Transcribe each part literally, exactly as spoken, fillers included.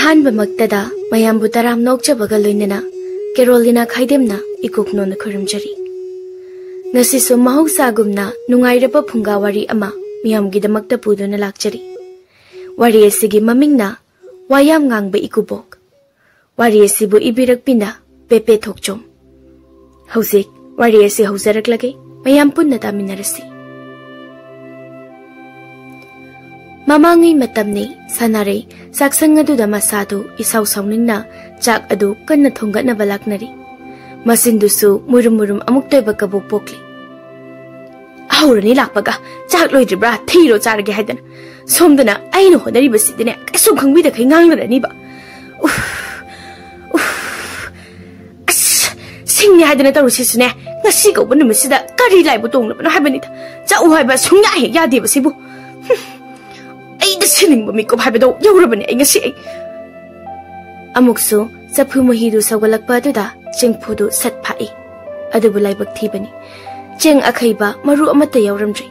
ꯑꯍꯥꯟꯕꯃꯛꯇꯗ ꯃꯌꯥꯝꯕꯨ ꯇꯔꯥꯝꯅ ꯑꯣꯛꯆꯕꯒ ꯂꯣꯏꯅꯅ ꯀꯦꯔꯣꯂꯤꯅꯥ ꯈꯥꯏꯗꯦꯝꯅ ꯏꯀꯣꯛꯅꯣꯅ ꯈꯨꯔꯨꯝꯖꯔꯤ꯫ ꯉꯁꯤꯁꯨ ꯃꯍꯧꯁꯥꯒꯨꯝꯅ ꯅꯨꯡꯉꯥꯏꯔꯕ ꯐꯨꯡꯒꯥ ꯋꯥꯔꯤ ꯑꯃ ꯃꯤꯌꯥꯝꯒꯤꯗꯃꯛꯇ ꯄꯨꯗꯨꯅ ꯂꯥꯛꯆꯔꯤ꯫ ꯋꯥꯔꯤ ꯑꯁꯤꯒꯤ ꯃꯃꯤꯡꯅ ꯋꯥꯌꯥꯝ ꯉꯥꯡꯕ ꯏꯀꯨꯕꯣꯛ꯫ ꯋꯥꯔꯤ ꯑꯁꯤꯕꯨ ꯏꯕꯤꯔꯛꯄꯤꯅ ꯄꯦꯄꯦ ꯊꯣꯛꯆꯣꯝ꯫ ꯍꯧꯖꯤꯛ ꯋꯥꯔꯤ ꯑꯁꯤ ꯍꯧꯖꯔꯛꯂꯒꯦ, ꯃꯌꯥꯝ ꯄꯨꯟꯅ ꯇꯥꯃꯤꯟꯅꯔꯁꯤ꯫ ꯃꯃꯥꯡꯉꯩ ꯃꯇꯝꯅꯤ, ꯁꯥꯟꯅꯔꯩ ꯆꯥꯛꯁꯪ ꯑꯗꯨꯗ ꯃꯁꯥꯗꯨ ꯏꯁꯥꯎ ꯁꯥꯎꯅꯤꯡꯅ ꯆꯥꯛ ꯑꯗꯨ ꯀꯟꯅ ꯊꯣꯡꯒꯠꯅꯕ ꯂꯥꯛꯅꯔꯤ꯫ ꯃꯆꯤꯟꯗꯨꯁꯨ ꯃꯨꯔꯨꯝ ꯃꯨꯔꯨꯝ ꯑꯃꯨꯛꯇꯣꯏꯕ ꯀꯕꯣꯛ ꯄꯣꯛꯂꯤ꯫ "ꯍꯧꯔꯅꯤ ꯂꯥꯛꯄꯒ, ꯆꯥꯛ ꯂꯣꯏꯗ꯭ꯔꯤꯕ꯭ꯔꯥ ꯊꯤꯔꯣ ꯆꯥꯔꯒꯦ ꯍꯥꯏꯗꯅ꯫ ꯁꯣꯝꯗꯅ ꯑꯩꯅ ꯍꯣꯠꯅꯔꯤꯕꯁꯤꯗꯤꯅꯦ ꯀꯩꯁꯨ ꯈꯪꯕꯤꯗꯈꯩ ꯉꯥꯡꯅꯔꯅꯤꯕ꯫ ꯎꯐ, ꯎꯐ, ꯑꯁ, ꯁꯤꯡꯅꯤ ꯍꯥꯏꯗꯅ ꯇꯧꯔꯤꯁꯤꯁꯨꯅꯦ, ꯉꯁꯤ ꯀꯧꯕ ꯅꯨꯃꯤꯠꯁꯤꯗ ꯀꯔꯤ ꯂꯥꯏꯕꯨ ꯇꯣꯡꯂꯕꯅꯣ ꯍꯥꯏꯕꯅꯤꯗ꯫ ꯆꯥꯛꯎ ꯍꯥꯏꯕ ꯁꯨꯡꯌꯥ ꯍꯦꯛ ꯌꯥꯗꯦꯕ ꯁꯤꯕꯨ꯫ ꯍꯨꯝ, ꯑꯩꯗ ꯁꯤꯅꯤꯡꯕ ꯃꯤꯀꯨꯞ ꯍꯥꯏꯕꯗꯣ ꯌꯧꯔꯕꯅꯦ ꯑꯩ ꯉꯁꯤ ꯑꯩ꯫ ꯑꯃꯨꯛꯁꯨ ꯆꯐꯨ ꯃꯍꯤꯗꯨ ꯁꯧꯒꯠꯂꯛꯄ ꯑꯗꯨꯗ ꯆꯦꯡꯐꯨꯗꯨ ꯁꯠ ꯐꯥꯛꯏ꯫ ꯑꯗꯨꯕꯨ ꯂꯥꯏꯕꯛ ꯊꯤꯕꯅꯤ, ꯆꯦꯡ ꯑꯈꯩꯕ ꯃꯔꯨ ꯑꯃꯠꯇ ꯌꯥꯎꯔꯝꯗ꯭ꯔꯦ꯫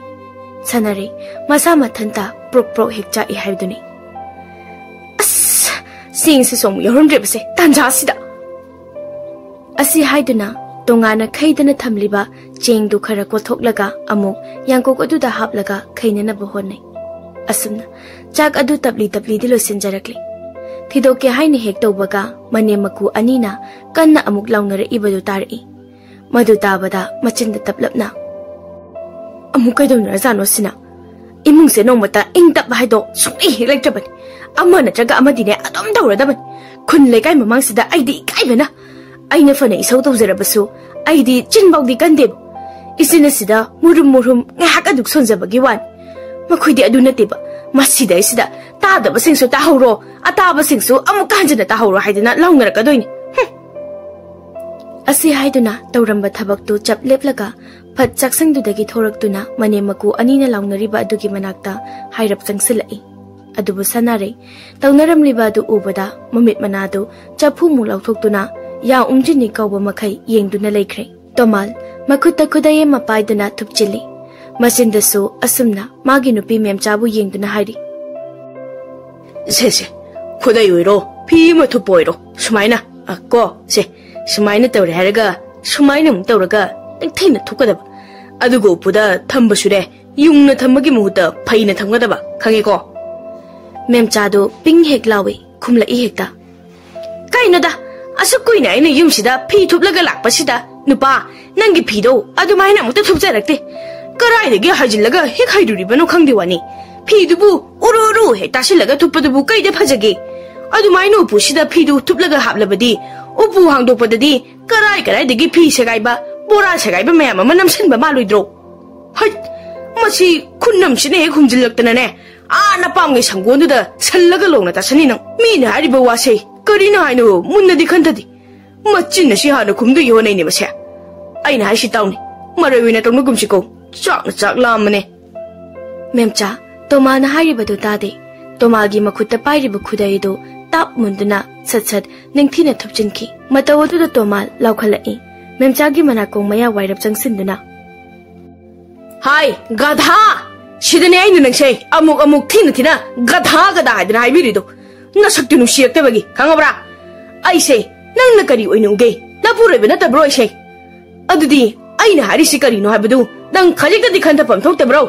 ꯁꯥꯟꯅꯔꯩ ꯃꯁꯥ ꯃꯊꯟꯇ ꯄ꯭ꯔꯣꯛ ꯄ꯭ꯔꯣꯛ ꯍꯦꯛ ꯆꯥꯛꯏ ꯍꯥꯏꯕꯗꯨꯅꯤ꯫ "ꯑꯁ, ꯆꯦꯡꯁꯤꯁꯨ ꯑꯃꯨꯛ ꯌꯥꯎꯔꯝꯗ꯭ꯔꯦꯕꯁꯦ, ꯇꯥꯟꯖꯥꯁꯤꯗ!" ꯑꯁꯤ ꯍꯥꯏꯗꯨꯅ ꯇꯣꯉꯥꯟꯅ ꯈꯩꯗꯅ ꯊꯝꯂꯤꯕ ꯆꯦꯡꯗꯨ ꯈꯔ ꯀꯣꯠꯊꯣꯛꯂꯒ ꯑꯃꯨꯛ ꯌꯥꯡꯀꯣꯛ ꯑꯗꯨꯗ ꯍꯥꯞꯂꯒ ꯈꯩꯅꯅꯕ ꯍꯣꯠꯅꯩ꯫ ꯑꯁꯨꯝꯅ ꯆꯥꯛ ꯑꯗꯨ ꯇꯞꯂꯤ ꯇꯞꯂꯤꯗꯤ ꯂꯣꯏꯁꯤꯟꯖꯔꯛꯂꯤ꯫ ꯊꯤꯗꯣꯛꯀꯦ ꯍꯥꯏꯅ ꯍꯦꯛ ꯇꯧꯕꯒ ꯃꯅꯦꯝ ꯃꯀꯨ ꯑꯅꯤꯅ ꯀꯟꯅ ꯑꯃꯨꯛ ꯂꯥꯎꯅꯔꯛꯏꯕꯗꯨ ꯇꯥꯔꯛꯏ꯫ ꯃꯗꯨ ꯇꯥꯕꯗ ꯃꯆꯤꯟꯗ ꯇꯞꯂꯞꯅ, "ꯑꯃꯨꯛ ꯀꯩꯗꯧꯅꯔꯖꯥꯠꯅꯣ ꯁꯤꯅ? ꯏꯃꯨꯡꯁꯦ ꯅꯣꯡꯃꯇ ꯏꯪ ꯇꯞꯄ ꯍꯥꯏꯗꯣ ꯁꯨꯡꯂꯩ ꯍꯦꯛ ꯂꯩꯇ꯭ꯔꯕꯅꯤ꯫ ꯑꯃ ꯅꯠꯇ꯭ꯔꯒ ꯑꯃꯗꯤꯅꯦ ꯑꯗꯨꯝ ꯇꯧꯔꯗꯕꯅꯤ꯫ ꯈꯨꯟ ꯂꯩꯀꯥꯏ ꯃꯃꯥꯡꯁꯤꯗ ꯑꯩꯗꯤ ꯏꯀꯥꯏꯕꯅ꯫ ꯑꯩꯅ ꯐꯅ ꯏꯁꯧ ꯇꯧꯖꯔꯕꯁꯨ ꯑꯩꯗꯤ ꯆꯤꯟꯐꯥꯎꯗꯤ ꯀꯟꯗꯦꯕ꯫ ꯏꯆꯤꯟ ꯑꯁꯤꯗ ꯃꯨꯔꯨꯝ ꯃꯨꯔꯨꯝ ꯉꯥꯏꯍꯥꯛ ꯑꯗꯨꯛ ꯁꯣꯟꯖꯕꯒꯤ ꯋꯥꯅꯤ꯫ ꯃꯈꯣꯏꯗꯤ ꯑꯗꯨ ꯅꯠꯇꯦꯕ꯫ ꯃꯁꯤꯗꯩꯁꯤꯗ ꯇꯥꯗꯕꯁꯤꯡꯁꯨ ꯇꯥꯍꯧꯔꯣ, ꯑꯇꯥꯕꯁꯤꯡꯁꯨ ꯑꯃꯨꯛ ꯍꯟꯖꯤꯟꯅ ꯇꯥꯍꯧꯔꯣ" ꯍꯥꯏꯗꯅ ꯂꯥꯎꯅꯔꯛꯀꯗꯣꯏꯅꯤ꯫ ꯍꯨꯝ! ꯑꯁꯤ ꯍꯥꯏꯗꯨꯅ ꯇꯧꯔꯝꯕ ꯊꯕꯛꯇꯨ ꯆꯞ ꯂꯦꯞꯂꯒ ꯐꯠ ꯆꯥꯛꯁꯪꯗꯨꯗꯒꯤ ꯊꯣꯔꯛꯇꯨꯅ ꯃꯅꯦꯝ ꯃꯀꯨ ꯑꯅꯤꯅ ꯂꯥꯎꯅꯔꯤꯕ ꯑꯗꯨꯒꯤ ꯃꯅꯥꯛꯇ ꯍꯥꯏꯔꯞ ꯆꯪꯁꯤꯜꯂꯛꯏ꯫ ꯑꯗꯨꯕꯨ ꯁꯅꯥꯔꯩ ꯇꯧꯅꯔꯝꯂꯤꯕ ꯑꯗꯨ ꯎꯕꯗ ꯃꯃꯤꯠ ꯃꯅꯥꯗꯨ ꯆꯐꯨꯃꯨꯛ ꯂꯥꯎꯊꯣꯛꯇꯨꯅ ꯌꯥ ꯎꯝꯖꯤꯟꯅꯤ ꯀꯧꯕ ꯃꯈꯩ ꯌꯦꯡꯗꯨꯅ ꯂꯩꯈ꯭ꯔꯦ꯫ ꯇꯣꯃꯥꯜ ꯃꯈꯨꯠꯇ ꯈꯨꯗꯩ ꯑꯃ ꯄꯥꯏꯗꯨꯅ ꯊꯨꯞꯆꯤꯜꯂꯤ꯫ ꯃꯆꯤꯟꯗꯁꯨ ꯑꯁꯨꯝꯅ ꯃꯥꯒꯤ ꯅꯨꯄꯤ ꯃꯦꯝꯆꯥꯕꯨ ꯌꯦꯡꯗꯨꯅ ꯍꯥꯏꯔꯤ, "ꯁꯦ, ꯁꯦ, ꯈꯨꯗꯩ ꯑꯣꯏꯔꯣ, ꯐꯤ ꯑꯃ ꯊꯨꯞꯄ ꯑꯣꯏꯔꯣ, ꯁꯨꯃꯥꯏꯅ, ꯑ, ꯀꯣ, ꯁꯦ, ꯁꯨꯃꯥꯏꯅ ꯇꯧꯔꯦ ꯍꯥꯏꯔꯒ ꯁꯨꯃꯥꯏꯅ ꯑꯃꯨꯛ ꯇꯧꯔꯒ ꯅꯤꯡꯊꯤꯅ ꯊꯨꯞꯀꯗꯕ꯫ ꯑꯗꯨꯒ ꯎꯄꯨꯗ ꯊꯝꯕꯁꯨꯅꯦ, ꯌꯨꯡꯅ ꯊꯝꯕꯒꯤ ꯃꯍꯨꯠꯇ ꯐꯩꯅ ꯊꯝꯒꯗꯕ, ꯈꯪꯉꯦꯀꯣ? ꯃꯦꯝꯆꯥꯗꯣ ꯄꯤꯡ ꯍꯦꯛ ꯂꯥꯎꯏ, ꯈꯨꯝꯂꯛꯏ ꯍꯦꯛꯇ꯫ "ꯀꯩꯅꯣꯗ, ꯑꯁꯨꯛ ꯀꯨꯏꯅ ꯑꯩꯅ ꯌꯨꯝꯁꯤꯗ ꯐꯤ ꯊꯨꯞꯂꯒ ꯂꯥꯛꯄꯁꯤꯗ, ꯅꯨꯄꯥ, ꯅꯪꯒꯤ ꯐꯤꯗꯣ ꯑꯗꯨꯃꯥꯏꯅ ꯑꯃꯨꯛꯇ ꯊꯨꯞꯆꯔꯛꯇꯦ꯫ ꯀꯔꯥꯏꯗꯒꯤ ꯍꯥꯏꯖꯤꯜꯂꯒ ꯍꯦꯛ ꯍꯥꯏꯔꯨꯔꯤꯕꯅꯣ ꯈꯪꯗꯦ ꯋꯥꯅꯤ꯫ ꯐꯤꯗꯨꯕꯨ ꯎꯔꯨ ꯎꯔꯨ ꯍꯦꯛ ꯇꯥꯁꯤꯜꯂꯒ ꯊꯨꯞꯄꯗꯨꯕꯨ ꯀꯩꯗ ꯐꯖꯒꯦ? ꯑꯗꯨꯃꯥꯏꯅ ꯎꯄꯨꯁꯤꯗ ꯐꯤꯗꯨ ꯊꯨꯞꯂꯒ ꯍꯥꯞꯂꯕꯗꯤ, ꯎꯄꯨ ꯍꯥꯡꯗꯣꯛꯄꯗꯗꯤ ꯀꯔꯥꯏ ꯀꯔꯥꯏꯗꯒꯤ ꯐꯤ ꯁꯦꯒꯥꯏꯕ, ꯕꯣꯔꯥ ꯁꯦꯒꯥꯏꯕ ꯃꯌꯥꯝ ꯑꯃ ꯅꯝꯁꯤꯟꯕ ꯃꯥꯜꯂꯣꯏꯗ꯭ꯔꯣ? ꯍꯩꯠ! ꯃꯁꯤ ꯈꯨꯟꯅꯝꯁꯤꯅ ꯍꯦꯛ ꯍꯨꯝꯖꯤꯜꯂꯛꯇꯅꯅꯦ, ꯑꯥ ꯅꯄꯥꯝꯒꯤ ꯁꯪꯒꯣꯟꯗꯨꯗ ꯁꯜꯂꯒ ꯂꯣꯡꯅ ꯇꯥꯁꯟꯅꯤ ꯅꯪ꯫ ꯃꯤꯅ ꯍꯥꯏꯔꯤꯕ ꯋꯥꯁꯦ ꯀꯔꯤꯅꯣ ꯍꯥꯏꯅꯣ ꯃꯨꯟꯅꯗꯤ ꯈꯟꯊꯗꯦ꯫ ꯃꯆꯤꯟ ꯑꯁꯤ ꯍꯥꯟꯅ ꯈꯨꯝꯗꯣꯏꯒꯤ ꯍꯣꯠꯅꯩꯅꯦ ꯃꯁꯦ꯫ ꯑꯩꯅ ꯍꯥꯏꯁꯤ ꯇꯥꯎꯅꯦ, ꯃꯔꯩ ꯑꯣꯏꯅ ꯇꯧꯅꯒꯨꯝꯁꯤꯀꯣ, ꯆꯥꯛꯅ ꯆꯥꯛ ꯂꯥꯝꯕꯅꯦ꯫" ꯃꯦꯝꯆꯥ, ꯇꯣꯃꯥꯅ ꯍꯥꯏꯔꯤꯕꯗꯨ ꯇꯥꯗꯦ꯫ ꯇꯣꯃꯥꯒꯤ ꯃꯈꯨꯠꯇ ꯄꯥꯏꯔꯤꯕ ꯈꯨꯗꯩ ꯑꯗꯨ ꯇꯥꯞ ꯃꯨꯟꯗꯨꯅ ꯁꯠ ꯁꯠ ꯅꯤꯡꯊꯤꯅ ꯊꯨꯞꯆꯤꯟꯈꯤ꯫ ꯃꯇꯧ ꯑꯗꯨꯗ ꯇꯣꯃꯥ ꯂꯥꯎꯈꯠꯂꯛꯏ, ꯃꯦꯝꯆꯥꯒꯤ ꯃꯅꯥꯀꯣꯡ ꯃꯌꯥ ꯋꯥꯏꯔꯞ ꯆꯪꯁꯤꯟꯗꯨꯅ꯫ "ꯍꯥꯏ, ꯒꯙꯥ! ꯁꯤꯗꯅꯦ ꯑꯩꯅ ꯅꯪꯁꯦ ꯑꯃꯨꯛ ꯑꯃꯨꯛ ꯊꯤꯅ ꯊꯤꯅ ꯒꯙꯥ ꯒꯙꯥ ꯍꯥꯏꯗꯅ ꯍꯥꯏꯕꯤꯔꯤꯗꯣ꯫ ꯅꯁꯛꯇꯨ ꯅꯨꯡꯁꯤꯔꯛꯇꯕꯒꯤ, ꯈꯪꯉꯕ꯭ꯔꯥ? ꯑꯩꯁꯦ ꯅꯪꯅ ꯀꯔꯤ ꯑꯣꯏꯅ ꯎꯒꯦ? ꯅꯄꯨꯔꯣꯏꯕ ꯅꯠꯇꯕ꯭ꯔꯣ ꯑꯩꯁꯦ? ꯑꯗꯨꯗꯤ ꯑꯩꯅ ꯍꯥꯏꯔꯤꯁꯤ ꯀꯔꯤꯅꯣ ꯍꯥꯏꯕꯗꯨ ꯅꯪ ꯈꯖꯤꯛꯇꯗꯤ ꯈꯟꯊꯐꯝ ꯊꯣꯛꯇꯕ꯭ꯔꯣ?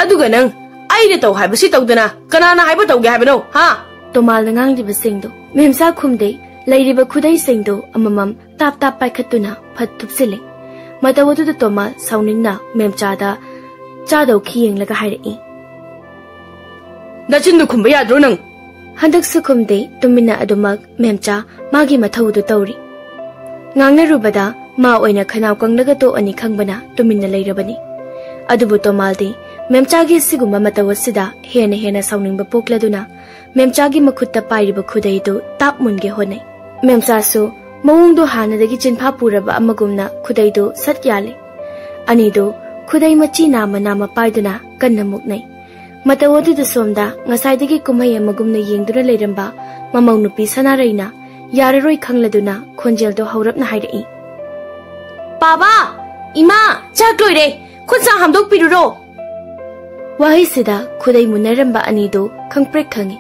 ꯑꯗꯨꯒ ꯅꯪ ꯑꯩꯅ ꯇꯧ ꯍꯥꯏꯕꯁꯤ ꯇꯧꯗꯅ ꯀꯅꯥꯅ ꯍꯥꯏꯕ ꯇꯧꯒꯦ ꯍꯥꯏꯕꯅꯣ, ꯍꯥ?" ꯇꯣꯃꯥꯜꯅ ꯉꯥꯡꯂꯤꯕꯁꯤꯡꯗꯨ ꯃꯦꯝꯆꯥ ꯈꯨꯝꯗꯦ꯫ ꯂꯩꯔꯤꯕ ꯈꯨꯗꯩꯁꯤꯡꯗꯨ ꯑꯃꯃꯝ ꯇꯥꯞ ꯇꯥꯞ ꯄꯥꯏꯈꯠꯇꯨꯅ ꯐꯠ ꯊꯨꯞꯆꯤꯜꯂꯤ꯫ ꯃꯇꯧ ꯑꯗꯨꯗ ꯇꯣꯃꯥꯜ ꯁꯥꯎꯅꯤꯡꯅ ꯃꯦꯝꯆꯥꯗ ꯆꯥꯗꯧꯈꯤ ꯌꯦꯡꯂꯒ ꯍꯥꯏꯔꯛꯏ, "ꯅꯆꯤꯟꯗꯨ ꯈꯨꯝꯕ ꯌꯥꯗ꯭ꯔꯣ ꯅꯪ?" ꯍꯟꯗꯛꯁꯨ ꯈꯨꯝꯗꯦ, ꯇꯨꯃꯤꯟꯅ ꯑꯗꯨꯃꯛ ꯃꯦꯝꯆꯥ ꯃꯥꯒꯤ ꯃꯊꯧꯗꯨ ꯇꯧꯔꯤ꯫ ꯉꯥꯡꯅꯔꯨꯕꯗ ꯃꯥ ꯑꯣꯏꯅ ꯈꯅꯥꯎ ꯀꯪꯂꯒ ꯇꯣꯛꯑꯅꯤ ꯈꯪꯕꯅ ꯇꯨꯃꯤꯟꯅ ꯂꯩꯔꯕꯅꯤ꯫ ꯑꯗꯨꯕꯨ ꯇꯣꯃꯥꯜꯗꯤ ꯃꯦꯝꯆꯥꯒꯤ ꯑꯁꯤꯒꯨꯝꯕ ꯃꯇꯧ ꯑꯁꯤꯗ ꯍꯦꯟꯅ ꯍꯦꯟꯅ ꯁꯥꯎꯅꯤꯡꯕ ꯄꯣꯛꯂꯗꯨꯅ ꯃꯦꯝꯆꯥꯒꯤ ꯃꯈꯨꯠꯇ ꯄꯥꯏꯔꯤꯕ ꯈꯨꯗꯩꯗꯨ ꯇꯥꯞ ꯃꯨꯟꯒꯦ ꯍꯣꯠꯅꯩ꯫ ꯃꯦꯝꯆꯥꯁꯨ ꯃꯑꯣꯡꯗꯣ ꯍꯥꯟꯅꯗꯒꯤ ꯆꯤꯟꯐꯥ ꯄꯨꯔꯕ ꯑꯃꯒꯨꯝꯅ ꯈꯨꯗꯩꯗꯨ ꯁꯠ ꯌꯥꯜꯂꯤ꯫ ꯑꯅꯤꯗꯨ ꯈꯨꯗꯩ ꯃꯆꯤ ꯅꯥꯝꯃ ꯅꯥꯝꯃ ꯄꯥꯏꯗꯨꯅ ꯀꯟꯅ ꯃꯨꯛꯅꯩ꯫ ꯃꯇꯧ ꯑꯗꯨꯗ ꯁꯣꯝꯗ ꯉꯁꯥꯏꯗꯒꯤ ꯀꯨꯝꯍꯩ ꯑꯃꯒꯨꯝꯅ ꯌꯦꯡꯗꯨꯅ ꯂꯩꯔꯝꯕ ꯃꯃꯧ ꯅꯨꯄꯤ ꯁꯅꯥꯔꯩꯅ ꯌꯥꯔꯔꯣꯏ ꯈꯪꯂꯗꯨꯅ ꯈꯣꯟꯖꯦꯜꯗꯣ ꯍꯧꯔꯞꯅ ꯍꯥꯏꯔꯛꯏ, "ꯄꯥꯕꯥ! ꯏꯃꯥ! ꯆꯥꯛ ꯂꯣꯏꯔꯦ! ꯈꯨꯠ ꯁꯥ ꯍꯥꯝꯗꯣꯛꯄꯤꯔꯨꯔꯣ!" ꯋꯥꯍꯩꯁꯤꯗ ꯈꯨꯗꯩ ꯃꯨꯟꯅꯔꯝꯕ ꯑꯅꯤꯗꯨ ꯈꯪꯄ꯭ꯔꯦꯛ ꯈꯪꯉꯤ꯫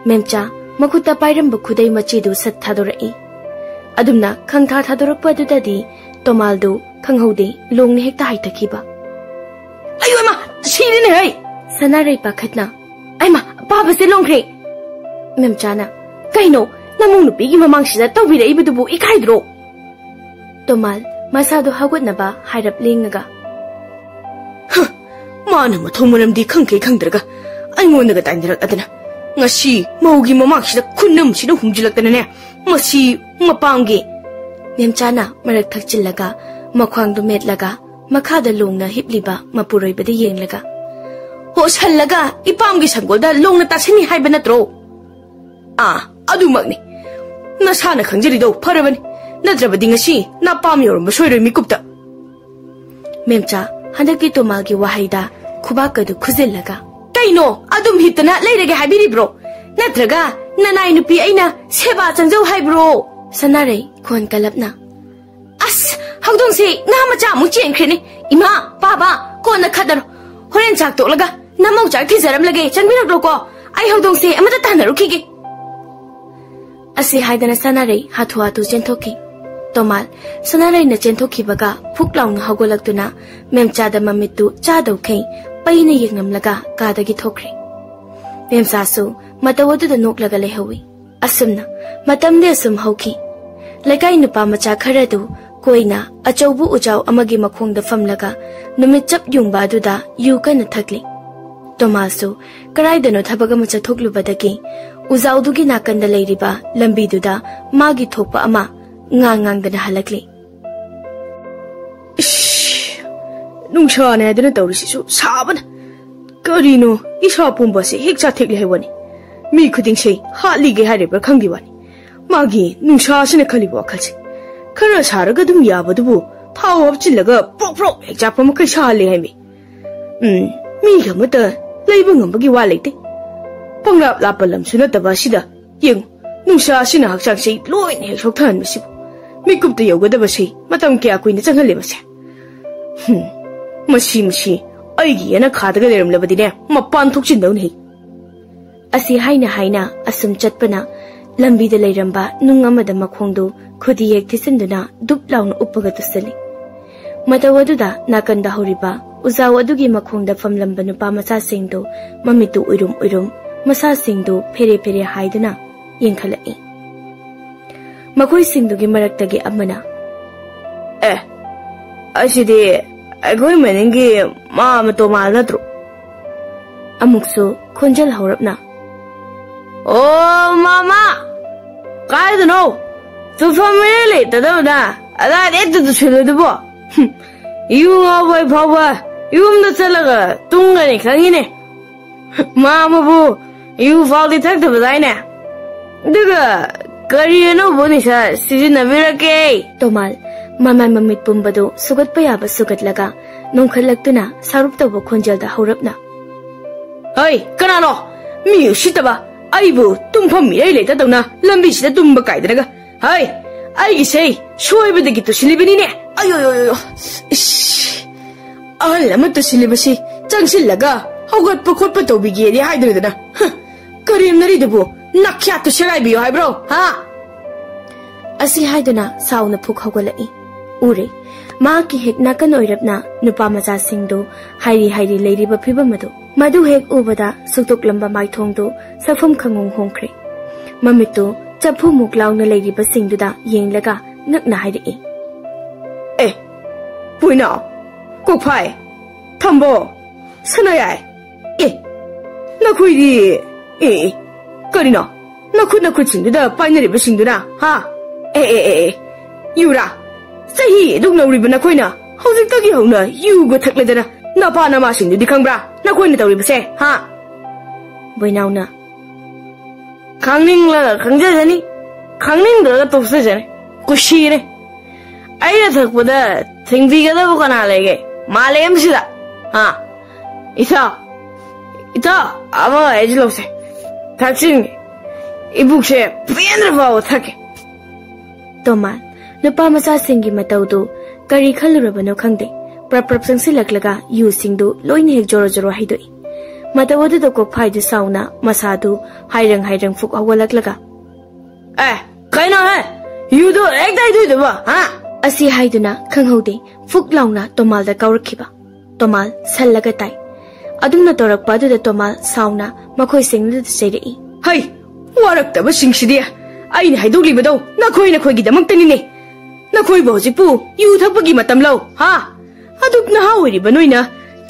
ꯃꯦꯝꯆꯥ ꯃꯈꯨꯠꯇ ꯄꯥꯏꯔꯝꯕ ꯈꯨꯗꯩ ꯃꯆꯦꯗꯨ ꯁꯠ ꯊꯥꯗꯣꯔꯛꯏ꯫ ꯑꯗꯨꯝꯅ ꯈꯪꯊꯥ ꯊꯥꯗꯣꯔꯛꯄ ꯑꯗꯨꯗꯗꯤ ꯇꯣꯃꯥꯜꯗꯨ ꯈꯪꯍꯧꯗꯦ, ꯂꯣꯡꯅ ꯍꯦꯛꯇ ꯍꯥꯏꯊꯈꯤꯕ꯫ "ꯑꯌꯣ ꯏꯃꯥ, ꯁꯤꯔꯦꯅꯦ ꯍꯩ!" ꯁꯅꯥꯔꯩ ꯄꯥꯈꯠꯅ, "ꯑꯩꯃ, ꯄꯥꯕꯁꯦ ꯂꯣꯡꯈ꯭ꯔꯦ!" ꯃꯦꯝꯆꯥꯅ, "ꯀꯩꯅꯣ, ꯅꯃꯧ ꯅꯨꯄꯤꯒꯤ ꯃꯃꯥꯡꯁꯤꯗ ꯇꯧꯕꯤꯔꯛꯏꯕꯗꯨꯕꯨ ꯏꯀꯥꯏꯗ꯭ꯔꯣ?" ꯇꯣꯃꯥꯜ ꯃꯁꯥꯗꯣ ꯍꯧꯒꯠꯅꯕ ꯍꯥꯏꯔꯞ ꯂꯦꯡꯉꯒ, "ꯍ, ꯃꯥꯅ ꯃꯊꯣꯡ ꯃꯔꯝꯗꯤ ꯈꯪꯈꯩ ꯈꯪꯗ꯭ꯔꯒ ꯑꯩꯉꯣꯟꯗꯒ ꯇꯥꯏꯅꯔꯛꯑꯗꯅ, ꯉꯁꯤ ꯃꯧꯒꯤ ꯃꯃꯥꯡꯁꯤꯗ ꯈꯨꯟꯅꯝꯁꯤꯅ ꯍꯨꯝꯖꯤꯜꯂꯛꯇꯅꯅꯦ, ꯃꯁꯤ ꯃꯄꯥꯝꯒꯤ!" ꯃꯦꯝꯆꯥꯅ ꯃꯔꯛ ꯊꯛꯆꯤꯜꯂꯒ, ꯃꯈ꯭ꯋꯥꯡꯗꯨ ꯃꯦꯠꯂꯒ, ꯃꯈꯥꯗ ꯂꯣꯡꯅ ꯍꯤꯞꯂꯤꯕ ꯃꯄꯨꯔꯣꯏꯕꯗ ꯌꯦꯡꯂꯒ, "ꯍꯣ, ꯁꯜꯂꯒ ꯏꯄꯥꯝꯒꯤ ꯁꯪꯒꯣꯜꯗ ꯂꯣꯡꯅ ꯇꯥꯁꯤꯟꯅꯤ ꯍꯥꯏꯕ ꯅꯠꯇ꯭ꯔꯣ?" "ꯑꯥ, ꯑꯗꯨꯃꯛꯅꯤ꯫ ꯅꯁꯥꯅ ꯈꯪꯖꯔꯤꯗꯣ ꯐꯔꯕꯅꯤ꯫ ꯅꯠꯇ꯭ꯔꯕꯗꯤ ꯉꯁꯤ ꯅꯄꯥꯝ ꯌꯧꯔꯝꯕ ꯁꯣꯏꯔꯣꯏ ꯃꯤꯀꯨꯞꯇ!" ꯃꯦꯝꯆꯥ ꯍꯟꯗꯛꯇꯤ ꯇꯣꯃꯥꯜꯒꯤ ꯋꯥꯍꯩꯗ ꯈꯨꯕꯥꯛꯀꯗꯨ ꯈꯨꯖꯤꯜꯂꯒ, "ꯀꯩꯅꯣ, ꯑꯗꯨꯝ ꯍꯤꯞꯇꯅ ꯂꯩꯔꯒꯦ ꯍꯥꯏꯕꯤꯔꯤꯕ꯭ꯔꯣ? ꯅꯠꯇ꯭ꯔꯒ ꯅꯅꯥꯏ ꯅꯨꯄꯤ ꯑꯩꯅ ꯁꯦꯕꯥ ꯆꯪꯖꯧ ꯍꯥꯏꯕ꯭ꯔꯣ?" ꯁꯅꯥꯔꯩ ꯈꯣꯟ ꯀꯜꯂꯞꯅ, "ꯑꯁ, ꯍꯧꯗꯣꯡꯁꯦ ꯉꯥ ꯃꯆꯥ ꯑꯃꯨꯛ ꯆꯦꯟꯈ꯭ꯔꯦꯅꯦ꯫ ꯏꯃꯥ, ꯄꯥꯕ, ꯀꯣꯟꯅ ꯈꯠꯅꯔꯣ꯫ ꯍꯣꯔꯦꯟ ꯆꯥꯛ ꯇꯣꯛꯂꯒ ꯅꯃꯧ ꯆꯥꯛ ꯊꯤꯖꯔꯝꯂꯒꯦ, ꯆꯪꯕꯤꯔꯛꯂꯣꯀꯣ꯫ ꯑꯩ ꯍꯧꯗꯣꯡꯁꯦ ꯑꯃꯇ ꯇꯥꯟꯅꯔꯨꯈꯤꯒꯦ꯫" ꯑꯁꯤ ꯍꯥꯏꯗꯅ ꯁꯅꯥꯔꯩ ꯍꯥꯊꯨ ꯍꯥꯊꯨ ꯆꯦꯟꯊꯣꯛꯈꯤ꯫ ꯇꯣꯃꯥꯜ ꯁꯅꯥꯔꯩꯅ ꯆꯦꯟꯊꯣꯛꯈꯤꯕꯒ ꯐꯨꯛ ꯂꯥꯎꯅ ꯍꯧꯒꯠꯂꯛꯇꯨꯅ ꯃꯦꯝꯆꯥꯗ ꯃꯃꯤꯠꯇꯨ ꯆꯥꯗꯧꯈꯩ ꯄꯩꯅ ꯌꯦꯡꯂꯝꯂꯒ ꯀꯥꯗꯒꯤ ꯊꯣꯛꯈ꯭ꯔꯦ꯫ ꯃꯦꯝꯆꯥꯁꯨ ꯃꯇꯧ ꯑꯗꯨꯗ ꯅꯣꯛꯂꯒ ꯂꯩꯍꯧꯏ꯫ ꯑꯁꯨꯝꯅ ꯃꯇꯝꯗꯤ ꯑꯁꯨꯝ ꯍꯧꯈꯤ꯫ ꯂꯩꯀꯥꯏ ꯅꯨꯄꯥ ꯃꯆꯥ ꯈꯔꯗꯨ ꯀꯣꯏꯅ ꯑꯆꯧꯕ ꯎꯖꯥꯎ ꯑꯃꯒꯤ ꯃꯈꯣꯡꯗ ꯐꯝꯂꯒ ꯅꯨꯃꯤꯠ ꯆꯞ ꯌꯨꯡꯕ ꯑꯗꯨꯗ ꯌꯨ ꯀꯟꯅ ꯊꯛꯂꯤ꯫ ꯇꯣꯃꯥꯁꯁꯨ ꯀꯔꯥꯏꯗꯅꯣ ꯊꯕꯛ ꯑꯃ ꯆꯠꯊꯣꯛꯂꯨꯕꯗꯒꯤ ꯎꯖꯥꯎꯗꯨꯒꯤ ꯅꯥꯀꯟꯗ ꯂꯩꯔꯤꯕ ꯂꯝꯕꯤꯗꯨꯗ ꯃꯥꯒꯤ ꯊꯣꯛꯄ ꯑꯃ ꯉꯥꯡ ꯉꯥꯡꯗꯅ ꯍꯜꯂꯛꯂꯤ꯫ "ꯏꯁ, ꯅꯨꯡꯁꯥꯅꯦ ꯍꯥꯏꯗꯅ ꯇꯧꯔꯤꯁꯤꯁꯨ ꯁꯥꯕꯅ꯫ ꯀꯔꯤꯅꯣ, ꯏꯁꯥ ꯄꯨꯝꯕꯁꯦ ꯍꯦꯛ ꯆꯥꯊꯦꯛꯂꯦ ꯍꯥꯏꯕꯅꯤ꯫ ꯃꯤ ꯈꯨꯗꯤꯡꯁꯦ ꯍꯥꯠꯂꯤꯒꯦ ꯍꯥꯏꯔꯤꯕ꯭ꯔꯥ ꯈꯪꯗꯦ ꯋꯥꯅꯤ꯫ ꯃꯥꯒꯤ ꯅꯨꯡꯁꯥꯁꯤꯅ ꯈꯜꯂꯤꯕ ꯋꯥꯈꯜꯁꯦ꯫ ꯈꯔ ꯁꯥꯔꯒ ꯑꯗꯨꯝ ꯌꯥꯕꯗꯨꯕꯨ ꯊꯥꯎ ꯍꯥꯞꯆꯤꯜꯂꯒ ꯄ꯭ꯔꯣꯛ ꯄ꯭ꯔꯣꯛ ꯍꯦꯛ ꯆꯥꯛꯄ ꯃꯈꯩ ꯁꯥꯍꯜꯂꯦ ꯍꯥꯏꯃꯤ꯫ ꯎꯝ, ꯃꯤꯒ ꯑꯃꯠꯇ ꯂꯩꯕ ꯉꯝꯕꯒꯤ ꯋꯥ ꯂꯩꯇꯦ꯫ ꯄꯪꯂꯥꯞ ꯂꯥꯞꯄ ꯂꯝꯁꯨ ꯅꯠꯇꯕ ꯑꯁꯤꯗ ꯌꯦꯡꯉꯨ, ꯅꯨꯡꯁꯥ ꯑꯁꯤꯅ ꯍꯛꯆꯥꯡꯁꯦ ꯂꯣꯏꯅ ꯍꯦꯛ ꯁꯣꯛꯊꯍꯟꯕꯁꯤꯕꯨ꯫ ꯃꯤꯀꯨꯞꯇ ꯌꯧꯒꯗꯕꯁꯤ ꯃꯇꯝ ꯀꯌꯥ ꯀꯨꯏꯅ ꯆꯪꯍꯜꯂꯦ ꯃꯁꯦ꯫ ꯍꯨꯝ, ꯃꯁꯤ, ꯃꯁꯤ ꯑꯩꯒꯤ ꯌꯦꯅꯈꯥꯗꯒ ꯂꯩꯔꯝꯂꯕꯗꯤꯅꯦ, ꯃꯄꯥꯟ ꯊꯣꯛꯆꯤꯟꯗꯧꯅꯤ ꯍꯦ꯫" ꯑꯁꯤ ꯍꯥꯏꯅ ꯍꯥꯏꯅ ꯑꯁꯨꯝ ꯆꯠꯄꯅ ꯂꯝꯕꯤꯗ ꯂꯩꯔꯝꯕ ꯅꯨꯡ ꯑꯃꯗ ꯃꯈꯣꯡꯗꯨ ꯈꯨꯗꯤ ꯍꯦꯛ ꯊꯤꯟꯗꯨꯅ ꯗꯨꯞ ꯂꯥꯎꯅ ꯎꯞꯄꯒ ꯇꯨꯁꯜꯂꯤ꯫ ꯃꯇꯧ ꯑꯗꯨꯗ ꯅꯥꯀꯟꯗ ꯍꯧꯔꯤꯕ ꯎꯖꯥꯎ ꯑꯗꯨꯒꯤ ꯃꯈꯣꯡꯗ ꯐꯝꯂꯝꯕ ꯅꯨꯄꯥ ꯃꯆꯥꯁꯤꯡꯗꯨ ꯃꯃꯤꯠꯇꯨ ꯎꯏꯔꯨꯝ ꯎꯏꯔꯨꯝ, ꯃꯁꯥꯁꯤꯡꯗꯨ ꯐꯦꯔꯦ ꯐꯦꯔꯦ ꯍꯥꯏꯗꯨꯅ ꯌꯦꯡꯈꯠꯂꯛꯏ꯫ ꯃꯈꯣꯏꯁꯤꯡꯗꯨꯒꯤ ꯃꯔꯛꯇꯒꯤ ꯑꯃꯅ, "ꯑꯦ, ꯑꯁꯤꯗꯤ ꯑꯩꯈꯣꯏ ꯃꯅꯤꯡꯒꯤ ꯃꯥꯃ ꯇꯣꯃꯥꯜ ꯅꯠꯇ꯭ꯔꯣ?" ꯑꯃꯨꯛꯁꯨ ꯈꯣꯟꯖꯦꯜ ꯍꯧꯔꯞꯅ, "ꯑꯣ ꯃꯥꯃ, ꯀꯥꯏꯗꯅꯣ? ꯇꯨꯐꯝ ꯏꯔꯩ ꯂꯩꯇꯗꯕꯗ ꯑꯗꯥꯏꯗ ꯍꯦꯛꯇ ꯇꯨꯁꯤꯜꯂꯨꯗꯨꯕꯣ? ꯍꯨꯝ, ꯌꯨ ꯉꯥꯎꯕ ꯑꯩ ꯐꯥꯎꯕ ꯌꯨꯝꯗ ꯆꯠꯂꯒ ꯇꯨꯝꯒꯅꯤ ꯈꯪꯉꯤꯅꯦ꯫ ꯃꯥꯃꯕꯨ ꯌꯨ ꯐꯥꯎꯗꯤ ꯊꯛꯇꯕꯗꯥꯏꯅꯦ? ꯑꯗꯨꯒ ꯀꯔꯤ ꯑꯅꯧꯕ ꯅꯤꯁꯥ ꯁꯤꯖꯤꯟꯅꯕꯤꯔꯛꯀꯦ?" ꯇꯣꯃꯥꯜ ꯃꯃꯥꯏ ꯃꯃꯤꯠ ꯄꯨꯝꯕꯗꯨ ꯁꯨꯒꯠꯄ ꯌꯥꯕ ꯁꯨꯒꯠꯂꯒ ꯅꯣꯡꯈꯠꯂꯛꯇꯨꯅ ꯁꯥꯎꯔꯞ ꯇꯧꯕ ꯈꯣꯟꯖꯦꯜꯗ ꯍꯧꯔꯞꯅ, "ꯍꯩ, ꯀꯅꯥꯅꯣ? ꯃꯤ ꯎꯁꯤꯠꯇꯕ! ꯑꯩꯕꯨ ꯇꯨꯝꯐꯝ ꯏꯔꯩ ꯂꯩꯇꯗꯧꯅ ꯂꯝꯕꯤꯁꯤꯗ ꯇꯨꯝꯕ ꯀꯥꯏꯗꯅꯒ꯫ ꯍꯩ, ꯑꯩꯒꯤꯁꯦ ꯁꯣꯏꯕꯗꯒꯤ ꯇꯨꯁꯤꯜꯂꯤꯕꯅꯤꯅꯦ꯫ ꯑꯌꯣ, ꯌꯣ, ꯌꯣ, ꯌꯣ꯫ ꯏꯁ! ꯑꯍꯜ ꯑꯃ ꯇꯨꯁꯤꯜꯂꯤꯕꯁꯤ ꯆꯪꯁꯤꯜꯂꯒ ꯍꯧꯒꯠꯄ ꯈꯣꯠꯄ ꯇꯧꯕꯤꯒꯦꯗꯤ ꯍꯥꯏꯗ꯭ꯔꯗꯅ꯫ ꯍ! ꯀꯔꯦꯝꯅꯔꯤꯗꯨꯕꯨ ꯅꯥꯈ꯭ꯌꯥꯠꯇꯨ ꯁꯦꯒꯥꯏꯕꯤꯌꯨ ꯍꯥꯏꯕ꯭ꯔꯣ? ꯍꯥ?" ꯑꯁꯤ ꯍꯥꯏꯗꯨꯅ ꯁꯥꯎꯅ ꯐꯨꯛ ꯍꯧꯒꯠꯂꯛꯏ꯫ ꯎꯔꯦ, ꯃꯍꯥꯛꯀꯤ ꯍꯦꯛ ꯅꯥꯀꯟ ꯑꯣꯏꯔꯞꯅ ꯅꯨꯄꯥ ꯃꯆꯥꯁꯤꯡꯗꯨ ꯍꯥꯏꯔꯤ ꯍꯥꯏꯔꯤ ꯂꯩꯔꯤꯕ ꯐꯤꯕꯝ ꯑꯗꯨ꯫ ꯃꯗꯨ ꯍꯦꯛ ꯎꯕꯗ ꯁꯨꯛꯇꯣꯛꯂꯝꯕ ꯃꯥꯏꯊꯣꯡꯗꯨ ꯁꯛꯐꯝ ꯈꯪꯍꯣꯡ ꯍꯣꯡꯈ꯭ꯔꯦ꯫ ꯃꯃꯤꯠꯇꯨ ꯆꯐꯨꯃꯨꯛ ꯂꯥꯎꯅ ꯂꯩꯔꯤꯕꯁꯤꯡꯗꯨꯗ ꯌꯦꯡꯂꯒ ꯉꯛꯅ ꯍꯥꯏꯔꯛꯏ, "ꯑꯦ, ꯄꯨꯏꯅꯥꯎ, ꯀꯣꯛꯐꯥꯏ, ꯊꯝꯕꯣ, ꯁꯅꯥꯌꯥꯏ, ꯑꯦ, ꯅꯈꯣꯏꯗꯤ, ꯑꯦ, ꯑꯦ, ꯀꯔꯤꯅꯣ? ꯅꯈꯨꯠ ꯅꯈꯨꯠꯁꯤꯡꯗꯨꯗ ꯄꯥꯏꯅꯔꯤꯕꯁꯤꯡꯗꯨꯅ, ꯍꯥ? ꯑꯦ, ꯑꯦ, ꯑꯦ, ꯑꯦ, ꯌꯨꯔꯥ? ꯆꯍꯤ ꯑꯗꯨꯛ ꯅꯧꯔꯤꯕ ꯅꯈꯣꯏꯅ ꯍꯧꯖꯤꯛꯇꯒꯤ ꯍꯧꯅ ꯌꯨꯒ ꯊꯛꯂꯗꯅ ꯅꯄꯥ ꯅꯃꯥꯁꯤꯡꯗꯨꯗꯤ ꯈꯪꯕ꯭ꯔꯥ? ꯅꯈꯣꯏꯅ ꯇꯧꯔꯤꯕꯁꯦ, ꯍꯥ?" ꯕꯣꯏꯅꯥꯎꯅ, "ꯈꯪꯅꯤꯡꯂꯒ ꯈꯪꯖꯖꯅꯤ, ꯈꯪꯅꯤꯡꯗ꯭ꯔꯒ ꯇꯣꯛꯆꯖꯅꯤ꯫ ꯀꯨꯁꯤꯅꯦ꯫ ꯑꯩꯅ ꯊꯛꯄꯗ ꯊꯤꯡꯕꯤꯒꯗꯕ ꯀꯅꯥ ꯂꯩꯒꯦ ꯃꯥꯂꯦꯝꯁꯤꯗ? ꯍꯥ? ꯏꯊꯥ, ꯏꯊꯥ, ꯑꯃ ꯍꯥꯏꯁꯤꯜꯂꯧꯁꯦ꯫ ꯊꯛꯆꯤꯟꯒꯦ꯫ ꯏꯕꯨꯛꯁꯦ ꯄꯦꯟꯗ꯭ꯔ ꯐꯥꯎꯕ ꯊꯛꯀꯦ꯫" ꯇꯣꯃꯥꯟ, ꯅꯨꯄꯥ ꯃꯆꯥꯁꯤꯡꯒꯤ ꯃꯇꯧꯗꯨ ꯀꯔꯤ ꯈꯜꯂꯨꯔꯕꯅꯣ ꯈꯪꯗꯦ, ꯄ꯭ꯔꯞ ꯄ꯭ꯔꯞ ꯆꯪꯁꯤꯜꯂꯛꯂꯒ ꯌꯨꯁꯤꯡꯗꯨ ꯂꯣꯏꯅ ꯍꯦꯛ ꯖꯣꯔꯣ ꯖꯣꯔꯣ ꯍꯩꯗꯣꯛꯏ꯫ ꯃꯇꯧ ꯑꯗꯨꯗ ꯀꯣꯛꯐꯥꯏꯗꯨ ꯁꯥꯎꯅ ꯃꯁꯥꯗꯨ ꯍꯥꯏꯔꯪ ꯍꯥꯏꯔꯪ ꯐꯨꯛ ꯍꯧꯒꯠꯂꯛꯂꯒ, "ꯑꯦ, ꯀꯩꯅꯣ ꯍꯦ? ꯌꯨꯗꯣ ꯍꯦꯛꯇ ꯍꯩꯗꯣꯏꯗꯨꯕꯣ, ꯍꯥ?" ꯑꯁꯤ ꯍꯥꯏꯗꯨꯅ ꯈꯪꯍꯧꯗꯦ ꯐꯨꯛ ꯂꯥꯎꯅ ꯇꯣꯃꯥꯜꯗ ꯀꯥꯎꯔꯛꯈꯤꯕ꯫ ꯇꯣꯃꯥꯜ ꯁꯜꯂꯒ ꯇꯥꯏ꯫ ꯑꯗꯨꯝꯅ ꯇꯧꯔꯛꯄ ꯑꯗꯨꯗ ꯇꯣꯃꯥꯜ ꯁꯥꯎꯅ ꯃꯈꯣꯏ ꯁꯦꯡꯅꯗꯨꯗ ꯆꯩꯔꯛꯏ꯫ "ꯍꯩ, ꯋꯥꯔꯛꯇꯕꯁꯤꯡꯁꯤꯗꯤ ꯑꯩꯅ ꯍꯥꯏꯗꯣꯛꯂꯤꯕꯗꯣ ꯅꯈꯣꯏ ꯅꯈꯣꯏꯒꯤꯗꯃꯛꯇꯅꯤꯅꯦ꯫ ꯅꯈꯣꯏꯕꯨ ꯍꯧꯖꯤꯛꯄꯨ ꯌꯨ ꯊꯛꯄꯒꯤ ꯃꯇꯝꯂꯣ, ꯍꯥ? ꯑꯗꯨꯛ ꯅꯍꯥ ꯑꯣꯏꯔꯤꯕ ꯅꯣꯏꯅ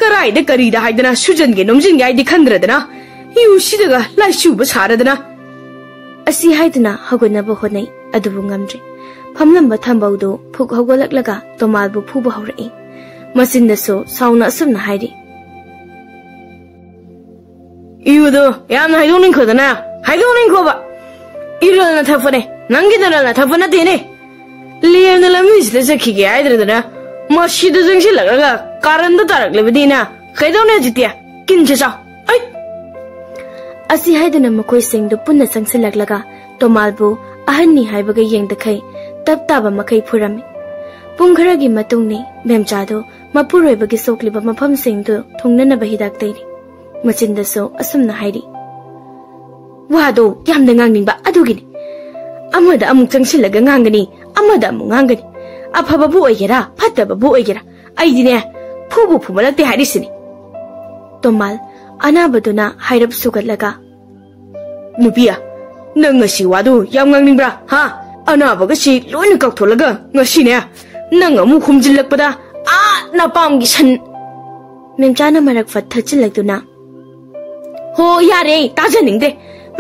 ꯀꯔꯥꯏꯗ ꯀꯔꯤꯗ ꯍꯥꯏꯗꯅ ꯁꯨꯖꯟꯒꯦ ꯅꯣꯝꯖꯤꯟꯒꯦ ꯍꯥꯏꯗꯤ ꯈꯟꯗ꯭ꯔꯗꯅ, ꯌꯨꯁꯤꯗꯒ ꯂꯥꯏꯆꯨꯕ ꯁꯥꯔꯗꯅ?" ꯑꯁꯤ ꯍꯥꯏꯗꯨꯅ ꯍꯧꯒꯠꯅꯕ ꯍꯣꯠꯅꯩ, ꯑꯗꯨꯕꯨ ꯉꯝꯗ꯭ꯔꯦ꯫ ꯐꯝꯂꯝꯕ ꯊꯝꯕꯧꯗꯨ ꯐꯨꯛ ꯍꯧꯒꯠꯂꯛꯂꯒ ꯇꯣꯃꯥꯜꯕꯨ ꯐꯨꯕ ꯍꯧꯔꯛꯏ꯫ ꯃꯆꯤꯟꯗꯁꯨ ꯁꯥꯎꯅ ꯑꯁꯨꯝꯅ ꯍꯥꯏꯔꯤ꯫ "ꯏꯌꯨꯗꯣ ꯌꯥꯝꯅ ꯍꯥꯏꯗꯣꯛꯅꯤꯡꯈꯣꯗꯅ ꯍꯥꯏꯗꯣꯛꯅꯤꯡꯈꯣꯕ꯫ ꯏꯔꯜꯅ ꯊꯛꯄꯅꯦ, ꯅꯪꯒꯤ ꯅꯔꯜꯅ ꯊꯛꯄ ꯅꯠꯇꯦꯅꯦ꯫ ꯂꯦꯝꯅ ꯂꯝꯕꯤꯁꯤꯗ ꯆꯠꯈꯤꯒꯦ ꯍꯥꯏꯗ꯭ꯔꯗꯅ ꯃꯁꯤꯗ ꯆꯪꯁꯤꯜꯂꯛꯂꯒ ꯀꯥꯔꯟꯗ ꯇꯥꯔꯛꯂꯕꯗꯤꯅ ꯀꯩꯗꯧꯅꯤ ꯍꯧꯖꯤꯛꯇꯤ? ꯀꯤꯟꯁꯦ ꯆꯥꯎ꯫ ꯑꯩ!" ꯑꯁꯤ ꯍꯥꯏꯗꯨꯅ ꯃꯈꯣꯏꯁꯤꯡꯗꯨ ꯄꯨꯟꯅ ꯆꯪꯁꯤꯜꯂꯛꯂꯒ ꯇꯣꯃꯥꯜꯕꯨ ꯑꯍꯟꯅꯤ ꯍꯥꯏꯕꯒ ꯌꯦꯡꯗꯈꯩ ꯇꯞ ꯇꯥꯕ ꯃꯈꯩ ꯐꯨꯔꯝꯃꯤ꯫ ꯄꯨꯡ ꯈꯔꯒꯤ ꯃꯇꯨꯡꯅꯤ ꯃꯦꯝꯆꯥꯗꯨ ꯃꯄꯨꯔꯣꯏꯕꯒꯤ ꯁꯣꯛꯂꯤꯕ ꯃꯐꯝꯁꯤꯡꯗꯨ ꯊꯨꯡꯅꯅꯕ ꯍꯤꯗꯥꯛ ꯇꯩꯔꯤ꯫ ꯃꯆꯤꯟꯗꯁꯨ ꯑꯁꯨꯝꯅ ꯍꯥꯏꯔꯤ, "ꯋꯥꯗꯣ ꯌꯥꯝꯅ ꯉꯥꯡꯅꯤꯡꯕ ꯑꯗꯨꯒꯤꯅꯤ꯫ ꯑꯃꯗ ꯑꯃꯨꯛ ꯆꯪꯁꯤꯜꯂꯒ ꯉꯥꯡꯒꯅꯤ, ꯑꯃꯗ ꯑꯃꯨꯛ ꯉꯥꯡꯒꯅꯤ꯫ ꯑꯐꯕꯕꯨ ꯑꯣꯏꯒꯦꯔꯥ, ꯐꯠꯇꯕꯕꯨ ꯑꯣꯏꯒꯦꯔꯥ, ꯑꯩꯗꯤꯅꯦ, ꯐꯨꯕꯨ ꯐꯨꯃꯜꯂꯛꯇꯦ ꯍꯥꯏꯔꯤꯁꯤꯅꯤ꯫" ꯇꯣꯃꯥꯜ ꯑꯅꯥꯕꯗꯨꯅ ꯍꯥꯏꯔꯞ ꯁꯨꯒꯠꯂꯒ, "ꯅꯨꯄꯤ, ꯅꯪ ꯉꯁꯤ ꯋꯥꯗꯨ ꯌꯥꯝ ꯉꯥꯡꯅꯤꯡꯕ꯭ꯔꯥ, ꯍꯥ? ꯑꯅꯥꯕꯒꯁꯤ ꯂꯣꯏꯅ ꯀꯥꯎꯊꯣꯛꯂꯒ ꯉꯁꯤꯅꯦ, ꯅꯪ ꯑꯃꯨꯛ ꯍꯨꯝꯖꯤꯜꯂꯛꯄꯗ ꯑꯥ ꯅꯄꯥꯝꯒꯤ ꯁꯟ!" ꯃꯦꯝꯆꯥꯅ ꯃꯔꯛ ꯐꯠ ꯊꯠꯆꯤꯜꯂꯛꯇꯨꯅ, "ꯍꯣ, ꯌꯥꯔꯦ, ꯇꯥꯖꯅꯤꯡꯗꯦ꯫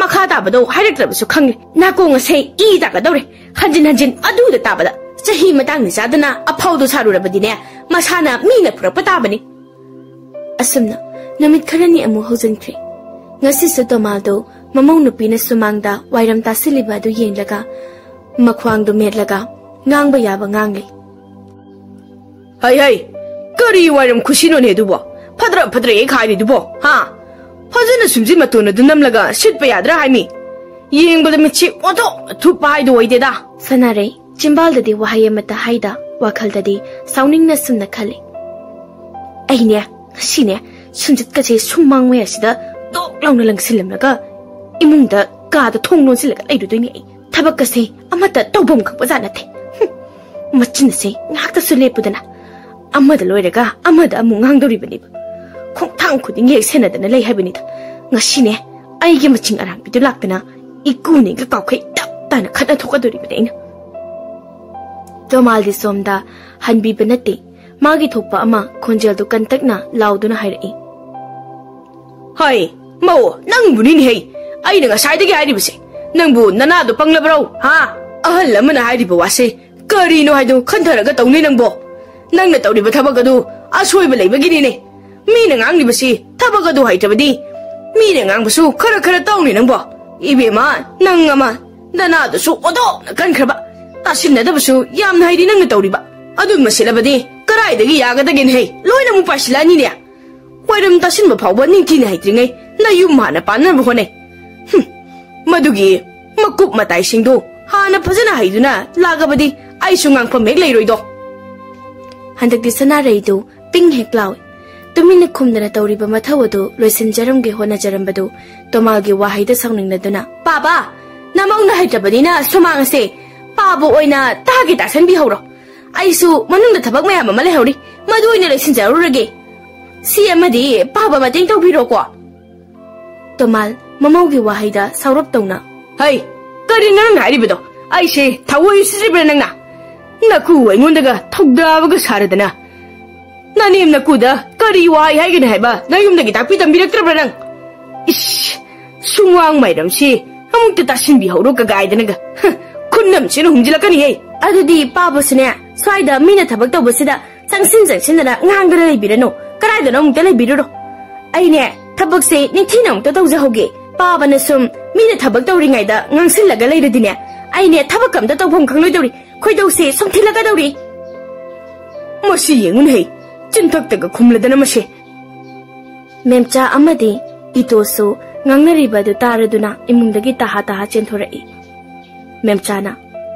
ꯃꯈꯥ ꯇꯥꯕꯗꯣ ꯍꯥꯏꯔꯛꯇ꯭ꯔꯕꯁꯨ ꯈꯪꯂꯦ꯫ ꯅꯥꯀꯣꯡ ꯑꯁꯦ ꯏ ꯇꯥꯒꯗꯧꯔꯦ꯫ ꯍꯟꯖꯤꯟ ꯍꯟꯖꯤꯟ ꯑꯗꯨꯗ ꯇꯥꯕꯗ ꯆꯍꯤ ꯃꯇꯥꯡꯗ ꯆꯥꯗꯅ ꯑꯐꯥꯎꯗꯣ ꯁꯥꯔꯨꯔꯕꯗꯤꯅꯦ, ꯃꯁꯥꯅ ꯃꯤꯅ ꯄꯨꯔꯛꯄ ꯇꯥꯕꯅꯤ꯫" ꯑꯁꯨꯝꯅ ꯅꯨꯃꯤꯠ ꯈꯔꯅꯤ ꯑꯃꯨꯛ ꯍꯧꯖꯤꯟꯈ꯭ꯔꯦ꯫ ꯉꯁꯤꯁꯨ ꯇꯣꯃꯥꯜꯗꯣ ꯃꯃꯧ ꯅꯨꯄꯤꯅ ꯁꯨꯃꯥꯡꯗ ꯋꯥꯏꯔꯝ ꯇꯥꯁꯤꯜꯂꯤꯕ ꯑꯗꯨ ꯌꯦꯡꯂꯒ ꯃꯈ꯭ꯋꯥꯡꯗꯨ ꯃꯦꯠꯂꯒ ꯉꯥꯡꯕ ꯌꯥꯕ ꯉꯥꯡꯂꯤ꯫ "ꯍꯩ ꯍꯩ, ꯀꯔꯤ ꯋꯥꯏꯔꯝ ꯈꯨꯁꯤꯅꯣꯅꯦ ꯑꯗꯨꯕꯣ? ꯐꯗ꯭ꯔ ꯐꯗ꯭ꯔ ꯍꯦꯛ ꯍꯥꯏꯔꯤꯗꯨꯕꯣ, ꯍꯥ? ꯐꯖꯅ ꯁꯨꯝꯖꯤꯟ ꯃꯇꯣꯟ ꯑꯗꯨ ꯅꯝꯂꯒ ꯁꯤꯠꯄ ꯌꯥꯗ꯭ꯔꯥ ꯍꯥꯏꯃꯤ? ꯌꯦꯡꯕꯗ ꯃꯤꯠꯁꯤ ꯑꯣꯟꯊꯣꯛꯅ ꯊꯨꯞꯄ ꯍꯥꯏꯗꯨ ꯑꯣꯏꯗꯦꯗ꯫" ꯁꯅꯥꯔꯩ ꯆꯤꯝꯕꯥꯜꯗꯗꯤ ꯋꯥꯍꯩ ꯑꯃꯠꯇ ꯍꯥꯏꯗ, ꯋꯥꯈꯜꯗꯗꯤ ꯁꯥꯎꯅꯤꯡꯅ ꯁꯨꯝꯅ ꯈꯜꯂꯤ꯫ "ꯑꯩꯅꯦ, ꯉꯁꯤꯅꯦ, ꯁꯨꯝꯖꯤꯠꯀꯁꯦ ꯁꯨꯝꯃꯥꯡ ꯃꯌꯥꯏꯁꯤꯗ ꯇꯣꯛ ꯂꯥꯎꯅ ꯂꯪꯁꯤꯜꯂꯝꯂꯒ ꯏꯃꯨꯡꯗ ꯀꯥꯗ ꯊꯣꯡ ꯂꯣꯟꯁꯤꯜꯂꯒ ꯂꯩꯔꯨꯗꯣꯏꯅꯦ ꯑꯩ꯫ ꯊꯕꯛꯀꯁꯦ ꯑꯃꯠꯇ ꯇꯧꯐꯝ ꯈꯪꯕ ꯖꯥꯠ ꯅꯠꯇꯦ꯫ ꯍꯨꯝ, ꯃꯆꯤꯟꯁꯦ ꯉꯥꯏꯍꯥꯛꯇꯁꯨ ꯂꯦꯞꯄꯨꯗꯅ ꯑꯃꯗ ꯂꯣꯏꯔꯒ ꯑꯃꯗ ꯑꯃꯨꯛ ꯉꯥꯡꯗꯧꯔꯤꯕꯅꯦꯕ꯫ ꯈꯣꯡꯊꯥꯡ ꯈꯨꯗꯤꯡꯒꯤ ꯍꯦꯛ ꯁꯦꯟꯅꯗꯅ ꯂꯩ ꯍꯥꯏꯕꯅꯤꯗ꯫ ꯉꯁꯤꯅꯦ ꯑꯩꯒꯤ ꯃꯆꯤꯡ ꯑꯔꯥꯡꯕꯤꯗꯨ ꯂꯥꯛꯇꯅ ꯏꯀꯨꯅꯦꯒ ꯀꯥꯎꯈꯩ ꯇꯞ ꯇꯥꯅ ꯈꯠꯅ ꯊꯣꯛꯀꯗꯧꯔꯤꯕꯅꯦ ꯑꯩꯅ꯫ ꯇꯣꯃꯥꯜꯗꯤ ꯁꯣꯝꯗ ꯍꯟꯕꯤꯕ ꯅꯠꯇꯦ꯫ ꯃꯥꯒꯤ ꯊꯣꯛꯄ ꯑꯃ ꯈꯣꯟꯖꯦꯜꯗꯨ ꯀꯟꯇꯛꯅ ꯂꯥꯎꯗꯨꯅ ꯍꯥꯏꯔꯛꯏ꯫ ꯍꯣꯏ, ꯃꯧ, ꯅꯪꯕꯨꯅꯤꯅꯦꯍꯦ꯫ ꯑꯩꯅ ꯉꯁꯥꯏꯗꯒꯤ ꯍꯥꯏꯔꯤꯕꯁꯦ꯫ ꯅꯪꯕꯨ ꯅꯅꯥꯗꯣ ꯄꯪꯂꯕ꯭ꯔꯣ? ꯍꯥ? ꯑꯍꯜ ꯑꯃꯅ ꯍꯥꯏꯔꯤꯕ ꯋꯥꯁꯦ ꯀꯔꯤꯅꯣ ꯍꯥꯏꯗꯣ ꯈꯟꯊꯔꯒ ꯇꯧꯅꯤ ꯅꯪꯕꯣ꯫ ꯅꯪꯅ ꯇꯧꯔꯤꯕ ꯊꯕꯛ ꯑꯗꯨ ꯑꯁꯣꯏꯕ ꯂꯩꯕꯒꯤꯅꯤꯅꯦ꯫ ꯃꯤꯅ ꯉꯥꯡꯂꯤꯕꯁꯤ ꯊꯕꯛ ꯑꯗꯨ ꯍꯩꯇ꯭ꯔꯕꯗꯤ ꯃꯤꯅ ꯉꯥꯡꯕꯁꯨ ꯈꯔ ꯈꯔ ꯇꯧꯅꯤ ꯅꯪꯕꯣ꯫ ꯏꯕꯦꯝꯃ, ꯅꯪ ꯑꯃ ꯅꯅꯥꯗꯨꯁꯨ ꯑꯣꯗꯣꯛꯅ ꯀꯟꯈ꯭ꯔꯕ꯫ ꯇꯥꯁꯤꯟꯅꯗꯕꯁꯨ ꯌꯥꯝꯅ ꯍꯩꯔꯤ ꯅꯪꯅ ꯇꯧꯔꯤꯕ꯫ ꯑꯗꯨ ꯃꯁꯤꯠꯂꯕꯗꯤ ꯀꯗꯥꯏꯗꯒꯤ ꯌꯥꯒꯗꯒꯦꯅꯦꯍꯦ? ꯂꯣꯏꯅ ꯑꯃꯨꯛ ꯄꯥꯏꯁꯤꯜꯂꯛꯑꯅꯤꯅꯦ꯫ ꯋꯥꯏꯔꯝ ꯇꯥꯁꯤꯟꯕ ꯐꯥꯎꯕ ꯅꯤꯡꯊꯤꯅ ꯍꯩꯇ꯭ꯔꯤꯉꯩ ꯅꯌꯨꯝ ꯍꯥꯟꯅ ꯄꯥꯟꯅꯕ ꯍꯣꯠꯅꯩ꯫ ꯍꯨꯝ, ꯃꯗꯨꯒꯤ ꯃꯀꯨꯞ ꯃꯇꯥꯏꯁꯤꯡꯗꯨ ꯍꯥꯟꯅ ꯐꯖꯅ ꯍꯩꯗꯨꯅ ꯂꯥꯛꯑꯕꯗꯤ ꯑꯩꯁꯨ ꯉꯥꯡꯐꯝ ꯍꯦꯛ ꯂꯩꯔꯣꯏꯗꯣ꯫ ꯍꯟꯗꯛꯇꯤ ꯁꯅꯥꯔꯩꯗꯨ ꯄꯤꯡ ꯍꯦꯛ ꯂꯥꯎꯏ꯫ ꯇꯨꯃꯤꯟꯅ ꯈꯨꯝꯗꯅ ꯇꯧꯔꯤꯕ ꯃꯊꯧ ꯑꯗꯨ ꯂꯣꯏꯁꯤꯟꯖꯔꯝꯒꯦ ꯍꯣꯠꯅꯖꯔꯝꯕꯗꯨ ꯇꯣꯃꯥꯜꯒꯤ ꯋꯥꯍꯩꯗ ꯁꯥꯎꯅꯤꯡꯂꯗꯨꯅ, "ꯄꯥꯕ, ꯅꯃꯧꯅ ꯍꯩꯇ꯭ꯔꯕꯅꯤꯅ ꯁꯨꯃꯥꯡ ꯑꯁꯦ ꯄꯥꯕ ꯑꯣꯏꯅ ꯇꯥꯒꯦ ꯇꯥꯁꯟꯕꯤꯍꯧꯔꯣ꯫ ꯑꯩꯁꯨ ꯃꯅꯨꯡꯗ ꯊꯕꯛ ꯃꯌꯥꯝ ꯑꯃ ꯂꯩꯍꯧꯔꯤ, ꯃꯗꯨ ꯑꯣꯏꯅ ꯂꯣꯏꯁꯤꯟꯖꯔꯨꯔꯒꯦ꯫ ꯁꯤ ꯑꯃꯗꯤ ꯄꯥꯕ ꯃꯇꯦꯡ ꯇꯧꯕꯤꯔꯣꯀꯣ꯫" ꯇꯣꯃꯥꯜ ꯃꯃꯧꯒꯤ ꯋꯥꯍꯩꯗ ꯁꯥꯎꯔꯞ ꯇꯧꯅ, "ꯍꯩ, ꯀꯔꯤꯅꯣ ꯅꯪꯅ ꯍꯥꯏꯔꯤꯕꯗꯣ? ꯑꯩꯁꯦ ꯊꯑꯣꯏ ꯎꯁꯤꯠꯇ꯭ꯔꯤꯕ꯭ꯔꯥ ꯅꯪꯅ? ꯅꯀꯨ ꯑꯩꯉꯣꯟꯗꯒ ꯊꯧꯗꯥꯕꯒ ꯁꯥꯔꯗꯅ꯫ ꯅꯅꯦꯝ ꯅꯀꯨꯗ ꯀꯔꯤ ꯋꯥꯍꯩ ꯍꯥꯏꯒꯅꯤ ꯍꯥꯏꯕ ꯅꯌꯨꯝꯗꯒꯤ ꯇꯥꯛꯄꯤ ꯇꯝꯕꯤꯔꯛꯇ꯭ꯔꯕ꯭ꯔꯥ ꯅꯪ? ꯏꯁ, ꯁꯨꯡꯋꯥꯡ ꯃꯥꯏꯔꯝꯁꯤ ꯑꯃꯨꯛꯇ ꯇꯥꯁꯤꯟꯕꯤꯍꯧꯔꯣ ꯀꯒꯥꯏꯗꯅꯒ꯫ ꯍ, ꯈꯨꯟꯅꯝꯁꯤꯅ ꯍꯨꯝꯖꯤꯜꯂꯛꯀꯅꯤꯍꯦ꯫" ꯑꯗꯨꯗꯤ ꯄꯥꯕꯁꯨꯅꯦ, ꯁ꯭ꯋꯥꯏꯗ ꯃꯤꯅ ꯊꯕꯛ ꯇꯧꯕꯁꯤꯗ ꯆꯪꯁꯤꯟ ꯆꯪꯁꯤꯟꯗꯅ ꯉꯥꯡꯗꯅ ꯂꯩꯕꯤꯔꯅꯨ꯫ ꯀꯗꯥꯏꯗꯅꯣ ꯑꯃꯨꯛꯇ ꯂꯩꯕꯤꯔꯨꯔꯣ꯫ ꯑꯩꯅꯦ, ꯊꯕꯛꯁꯦ ꯅꯤꯡꯊꯤꯅ ꯑꯃꯨꯛꯇ ꯇꯧꯖꯍꯧꯒꯦ꯫ ꯄꯥꯕꯅ ꯁꯨꯝ ꯃꯤꯅ ꯊꯕꯛ ꯇꯧꯔꯤꯉꯩꯗ ꯉꯥꯡꯁꯤꯜꯂꯒ ꯂꯩꯔꯗꯤꯅꯦ, ꯑꯩꯅꯦ, ꯊꯕꯛ ꯑꯝꯇ ꯇꯧꯐꯝ ꯈꯪꯂꯣꯏꯗꯧꯔꯤ꯫ ꯈꯣꯏꯗꯧꯁꯦ ꯁꯨꯝꯊꯤꯜꯂꯛꯀꯗꯧꯔꯤ꯫ ꯃꯁꯤ ꯌꯦꯡꯉꯨꯅꯦꯍꯦ, ꯆꯤꯟꯊꯛꯇꯒ ꯈꯨꯝꯂꯗꯅ ꯃꯁꯦ꯫ ꯃꯦꯝꯆꯥ ꯑꯃꯗꯤ ꯏꯇꯣꯁꯨ ꯉꯥꯡꯅꯔꯤꯕ ꯑꯗꯨ ꯇꯥꯔꯗꯨꯅ ꯏꯃꯨꯡꯗꯒꯤ ꯇꯍꯥ ꯇꯍꯥ ꯆꯦꯟꯊꯣꯔꯛꯏ꯫ ꯃꯦꯝꯆꯥꯅ,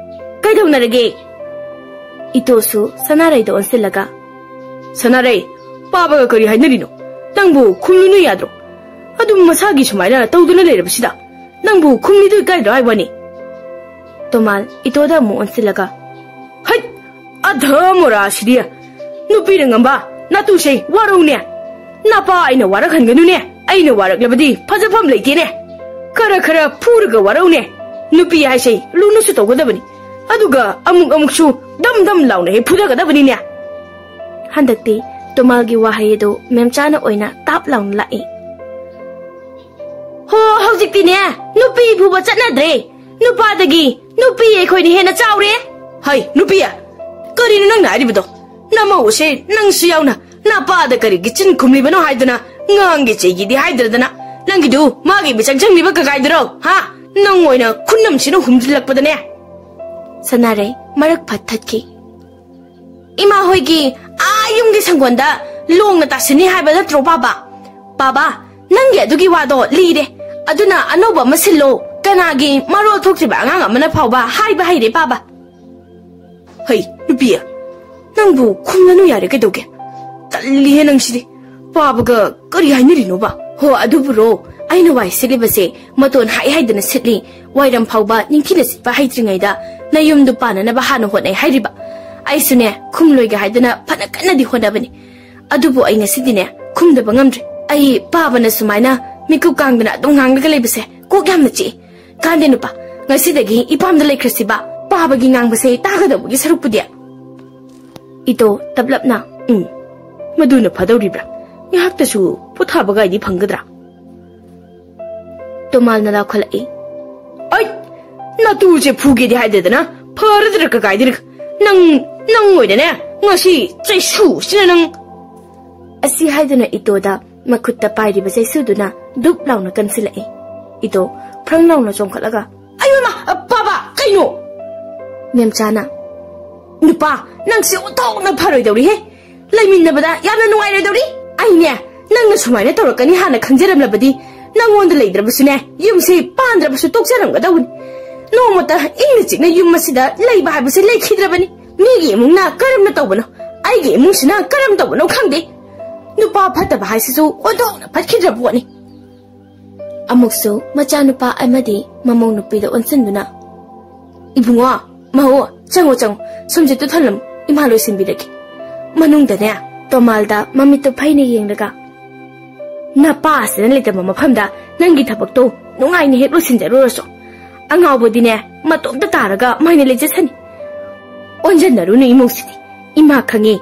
"ꯀꯩꯗꯧꯅꯔꯒꯦ?" ꯏꯇꯣꯁꯨ ꯁꯅꯥꯔꯩꯗ ꯑꯣꯟꯁꯤꯜꯂꯒ, "ꯁꯅꯥꯔꯩ, ꯄꯥꯕꯒ ꯀꯔꯤ ꯍꯥꯏꯅꯔꯤꯅꯣ? ꯅꯪꯕꯨ ꯈꯨꯝꯂꯨꯅꯨ ꯌꯥꯗ꯭ꯔꯣ? ꯑꯗꯨꯝ ꯃꯁꯥꯒꯤ ꯁꯨꯃꯥꯏꯅ ꯇꯧꯗꯨꯅ ꯂꯩꯔꯕꯁꯤꯗ ꯅꯪꯕꯨ ꯈꯨꯝꯂꯤꯗꯨ ꯏꯀꯥꯏꯗ꯭ꯔꯣ ꯍꯥꯏꯕꯅꯤ? ꯇꯣꯃꯥꯜ ꯏꯇꯣꯗ ꯑꯃꯨꯛ ꯑꯣꯟꯁꯤꯜꯂꯒ, "ꯍꯩꯠ! ꯑꯙ ꯃꯣꯔꯥꯁꯤꯗꯤ! ꯅꯨꯄꯤꯅ ꯉꯝꯕ ꯅꯥꯇꯨꯁꯦ ꯋꯥꯔꯧꯅꯦ! ꯅꯄꯥ ꯑꯩꯅ ꯋꯥꯔꯛꯍꯟꯒꯅꯨꯅꯦ! ꯑꯩꯅ ꯋꯥꯔꯛꯂꯕꯗꯤ ꯐꯖꯐꯝ ꯂꯩꯇꯦꯅꯦ! ꯈꯔ ꯈꯔ ꯐꯨꯔꯒ ꯋꯥꯔꯧꯅꯦ! ꯅꯨꯄꯤ ꯍꯥꯏꯁꯦ ꯂꯨꯅꯁꯨ ꯇꯧꯒꯗꯕꯅꯤ, ꯑꯗꯨꯒ ꯑꯃꯨꯛ ꯑꯃꯨꯛꯁꯨ ꯗꯝ ꯗꯝ ꯂꯥꯎꯅ ꯍꯦꯛ ꯐꯨꯗꯒꯗꯕꯅꯤꯅꯦ!" ꯍꯟꯗꯛꯇꯤ ꯇꯣꯃꯥꯜꯒꯤ ꯋꯥꯍꯩ ꯑꯗꯨ ꯃꯦꯝꯆꯥꯅ ꯑꯣꯏꯅ ꯇꯥꯞ ꯂꯥꯎꯅ ꯂꯥꯛꯏ꯫ "ꯍꯣ, ꯍꯧꯖꯤꯛꯇꯤꯅꯦ, ꯅꯨꯄꯤ ꯐꯨꯕ ꯆꯠꯅꯗ꯭ꯔꯦ꯫ ꯅꯨꯄꯥꯗꯒꯤ ꯅꯨꯄꯤ ꯑꯩꯈꯣꯏꯅ ꯍꯦꯟꯅ ꯆꯥꯎꯔꯦ꯫" "ꯍꯩ, ꯅꯨꯄꯤ! ꯀꯔꯤꯅꯣ ꯅꯪꯅ ꯍꯥꯏꯔꯤꯕꯗꯣ? ꯅꯃꯧ ꯑꯁꯦ ꯅꯪꯁꯨ ꯌꯥꯎꯅ ꯅꯄꯥꯗ ꯀꯔꯤꯒꯤ ꯆꯤꯟ ꯈꯨꯝꯂꯤꯕꯅꯣ ꯍꯥꯏꯗꯅ ꯉꯥꯡꯒꯦ ꯆꯩꯒꯦꯗꯤ ꯍꯥꯏꯗ꯭ꯔꯗꯅ, ꯅꯪꯒꯤꯗꯨ ꯃꯥꯒꯤ ꯃꯤꯆꯪ ꯆꯪꯂꯤꯕ ꯀꯀꯥꯏꯗꯨꯔꯣ? ꯍꯥ? ꯅꯪ ꯑꯣꯏꯅ ꯈꯨꯅꯝꯁꯤꯅ ꯍꯨꯝꯖꯤꯜꯂꯛꯄꯗꯅꯦ!" ꯁꯅꯥꯔꯩ ꯃꯔꯛ ꯐꯠ ꯊꯠꯈꯤ꯫ "ꯏꯃꯥ ꯍꯣꯏꯒꯤ ꯑꯥ ꯌꯨꯝꯒꯤ ꯁꯪꯒꯣꯟꯗ ꯂꯣꯡꯅ ꯇꯥꯁꯤꯟꯅꯤ ꯍꯥꯏꯕ ꯅꯠꯇ꯭ꯔꯣ, ꯄꯥꯕ? ꯄꯥꯕ, ꯅꯪꯒꯤ ꯑꯗꯨꯒꯤ ꯋꯥꯗꯣ ꯂꯤꯔꯦ꯫ ꯑꯗꯨꯅ ꯑꯅꯧꯕ ꯑꯃ ꯁꯤꯜꯂꯣ꯫ ꯀꯅꯥꯒꯤ ꯃꯔꯣꯜ ꯊꯣꯛꯇ꯭ꯔꯤꯕ ꯑꯉꯥꯡ ꯑꯃꯅ ꯐꯥꯎꯕ ꯍꯥꯏꯕ ꯍꯩꯔꯦ, ꯄꯥꯕ꯫" "ꯍꯩ, ꯅꯨꯄꯤ, ꯅꯪꯕꯨ ꯈꯨꯝꯂꯅꯨ ꯌꯥꯔꯦ, ꯀꯩꯗꯧꯒꯦ? ꯇꯜꯂꯤꯍꯦ ꯅꯪꯁꯤꯗꯤ꯫ ꯄꯥꯕꯒ ꯀꯔꯤ ꯍꯥꯏꯅꯔꯤꯅꯣꯕ?" "ꯍꯣ, ꯑꯗꯨꯕꯨꯔꯣ, ꯑꯩꯅ ꯋꯥꯏ ꯁꯤꯠꯂꯤꯕꯁꯦ ꯃꯇꯣꯟ ꯍꯥꯏ ꯍꯥꯏꯗꯅ ꯁꯤꯠꯂꯤ꯫ ꯋꯥꯏꯔꯝ ꯐꯥꯎꯕ ꯅꯤꯡꯊꯤꯅ ꯁꯤꯠꯄ ꯍꯩꯇ꯭ꯔꯤꯉꯩꯗ ꯅꯌꯨꯝꯗꯨ ꯄꯥꯟꯅꯅꯕ ꯍꯥꯟꯅ ꯍꯣꯠꯅꯩ ꯍꯥꯏꯔꯤꯕ꯫ ꯑꯩꯁꯨꯅꯦ, ꯈꯨꯝꯂꯣꯏꯒꯦ ꯍꯥꯏꯗꯅ ꯐꯅ ꯀꯟꯅꯗꯤ ꯍꯣꯠꯅꯕꯅꯤ꯫ ꯑꯗꯨꯕꯨ ꯑꯩ ꯉꯁꯤꯗꯤꯅꯦ, ꯈꯨꯝꯗꯕ ꯉꯝꯗ꯭ꯔꯦ꯫ ꯑꯩ ꯄꯥꯕꯅ ꯁꯨꯃꯥꯏꯅ ꯃꯤꯀꯨꯞ ꯀꯥꯡꯗꯅ ꯑꯗꯨꯝ ꯉꯥꯡꯂꯒ ꯂꯩꯕꯁꯦ ꯀꯣꯛ ꯌꯥꯝꯅ ꯆꯤꯛꯏ꯫ ꯀꯥꯟꯗꯦ ꯅꯨꯄꯥ, ꯉꯁꯤꯗꯒꯤ ꯏꯄꯥꯝꯗ ꯂꯩꯈ꯭ꯔꯁꯤꯕ, ꯄꯥꯕꯒꯤ ꯉꯥꯡꯕꯁꯦ ꯇꯥꯒꯗꯧꯕꯒꯤ ꯁꯔꯨꯛꯄꯨꯗꯤ꯫" ꯏꯇꯣ ꯇꯞꯂꯞꯅ, "ꯎꯝ, ꯃꯗꯨꯅ ꯐꯗꯧꯔꯤꯕ꯭ꯔꯥ? ꯉꯥꯏꯍꯥꯛꯇꯁꯨ ꯄꯣꯊꯥꯕꯒꯥꯏꯗꯤ ꯐꯪꯒꯗ꯭ꯔꯥ?" ꯇꯣꯃꯥꯜꯅ ꯂꯥꯎꯈꯠꯂꯛꯏ꯫ "ꯑꯩ ꯅꯇꯨꯁꯦ ꯐꯨꯒꯦꯗꯤ ꯍꯥꯏꯗꯗꯅ ꯐꯔꯗ꯭ꯔꯥ ꯀꯀꯥꯏꯗ꯭ꯔꯥ? ꯅꯪ, ꯅꯪ ꯑꯣꯏꯅꯅꯦ ꯉꯁꯤ ꯆꯩꯁꯨꯁꯤꯅ ꯅꯪ!" ꯑꯁꯤ ꯍꯥꯏꯗꯨꯅ ꯏꯇꯣꯗ ꯃꯈꯨꯠꯇ ꯄꯥꯏꯔꯤꯕ ꯆꯩꯁꯨꯗꯨꯅ ꯗꯨꯞ ꯂꯥꯎꯅ ꯀꯟꯁꯤꯜꯂꯛꯏ꯫ ꯏꯇꯣ ꯐ꯭ꯔꯪ ꯂꯥꯎꯅ ꯆꯣꯡꯈꯠꯂꯒ, "ꯑꯌꯣ ꯃꯥ! ꯄꯥꯕ, ꯀꯩꯅꯣ?" ꯃꯦꯝꯆꯥꯅ, "ꯅꯨꯄꯥ, ꯅꯪꯁꯦ ꯑꯣꯟꯊꯣꯛꯅ ꯐꯔꯣꯏꯗꯧꯔꯤꯍꯦ꯫ ꯂꯩꯃꯤꯟꯅꯕꯗ ꯌꯥꯝꯅ ꯅꯨꯡꯉꯥꯏꯔꯣꯏꯗꯧꯔꯤ꯫ ꯑꯩꯅꯦ, ꯅꯪꯅ ꯁꯨꯃꯥꯏꯅ ꯇꯧꯔꯛꯀꯅꯤ ꯍꯥꯟꯅ ꯈꯪꯖꯔꯝꯂꯕꯗꯤ ꯅꯪꯉꯣꯟꯗ ꯂꯩꯗ꯭ꯔꯕꯁꯨꯅꯦ, ꯌꯨꯝꯁꯦ ꯄꯥꯟꯗ꯭ꯔꯕꯁꯨ ꯇꯣꯛꯆꯔꯝꯒꯗꯧꯕꯅꯤ꯫ ꯅꯣꯡꯃꯇ ꯏꯪꯅ ꯆꯤꯛꯅ ꯌꯨꯝ ꯑꯁꯤꯗ ꯂꯩꯕ ꯍꯥꯏꯕꯁꯦ ꯂꯩꯈꯤꯗ꯭ꯔꯕꯅꯤ꯫ ꯃꯤꯒꯤ ꯏꯃꯨꯡꯅ ꯀꯔꯝꯅ ꯇꯧꯕꯅꯣ, ꯑꯩꯒꯤ ꯏꯃꯨꯡꯁꯤꯅ ꯀꯔꯝ ꯇꯧꯕꯅꯣ ꯈꯪꯗꯦ꯫ ꯅꯨꯄꯥ ꯐꯠꯇꯕ ꯍꯥꯏꯁꯤꯁꯨ ꯑꯣꯟꯊꯣꯛꯅ ꯐꯠꯈꯤꯗ꯭ꯔꯕ ꯄꯣꯠꯅꯤ꯫ ꯑꯃꯨꯛꯁꯨ ꯃꯆꯥꯅꯨꯄꯥ ꯑꯃꯗꯤ ꯃꯃꯧ ꯅꯨꯄꯤꯗ ꯑꯣꯟꯁꯤꯟꯗꯨꯅ, "ꯏꯕꯨꯡꯉꯣ, ꯃꯍꯣ, ꯆꯪꯉꯣ, ꯆꯪꯉꯣ, ꯁꯨꯝꯁꯤꯠꯇꯨ ꯊꯜꯂꯝꯃꯨ, ꯏꯃꯥ ꯂꯣꯏꯁꯤꯟꯕꯤꯔꯒꯦ꯫" ꯃꯅꯨꯡꯗꯅꯦ, ꯇꯣꯃꯥꯜꯗ ꯃꯃꯤꯠꯇꯨ ꯐꯩꯅ ꯌꯦꯡꯂꯒ, "ꯅꯄꯥꯁꯤꯅ ꯂꯩꯇꯕ ꯃꯐꯝꯗ ꯅꯪꯒꯤ ꯊꯕꯛꯇꯣ ꯅꯨꯡꯉꯥꯏꯅ ꯍꯦꯛ ꯂꯣꯏꯁꯤꯟꯖꯔꯨꯔꯁꯨ꯫ ꯑꯉꯥꯎꯕꯗꯤꯅꯦ, ꯃꯇꯣꯝꯇ ꯇꯥꯔꯒ ꯃꯥꯏꯅ ꯂꯩꯖꯁꯅꯤ꯫ ꯑꯣꯟꯖꯟꯅꯔꯨꯅꯨ ꯏꯃꯧꯁꯤꯗꯤ꯫ ꯏꯃꯥ ꯈꯪꯉꯤ,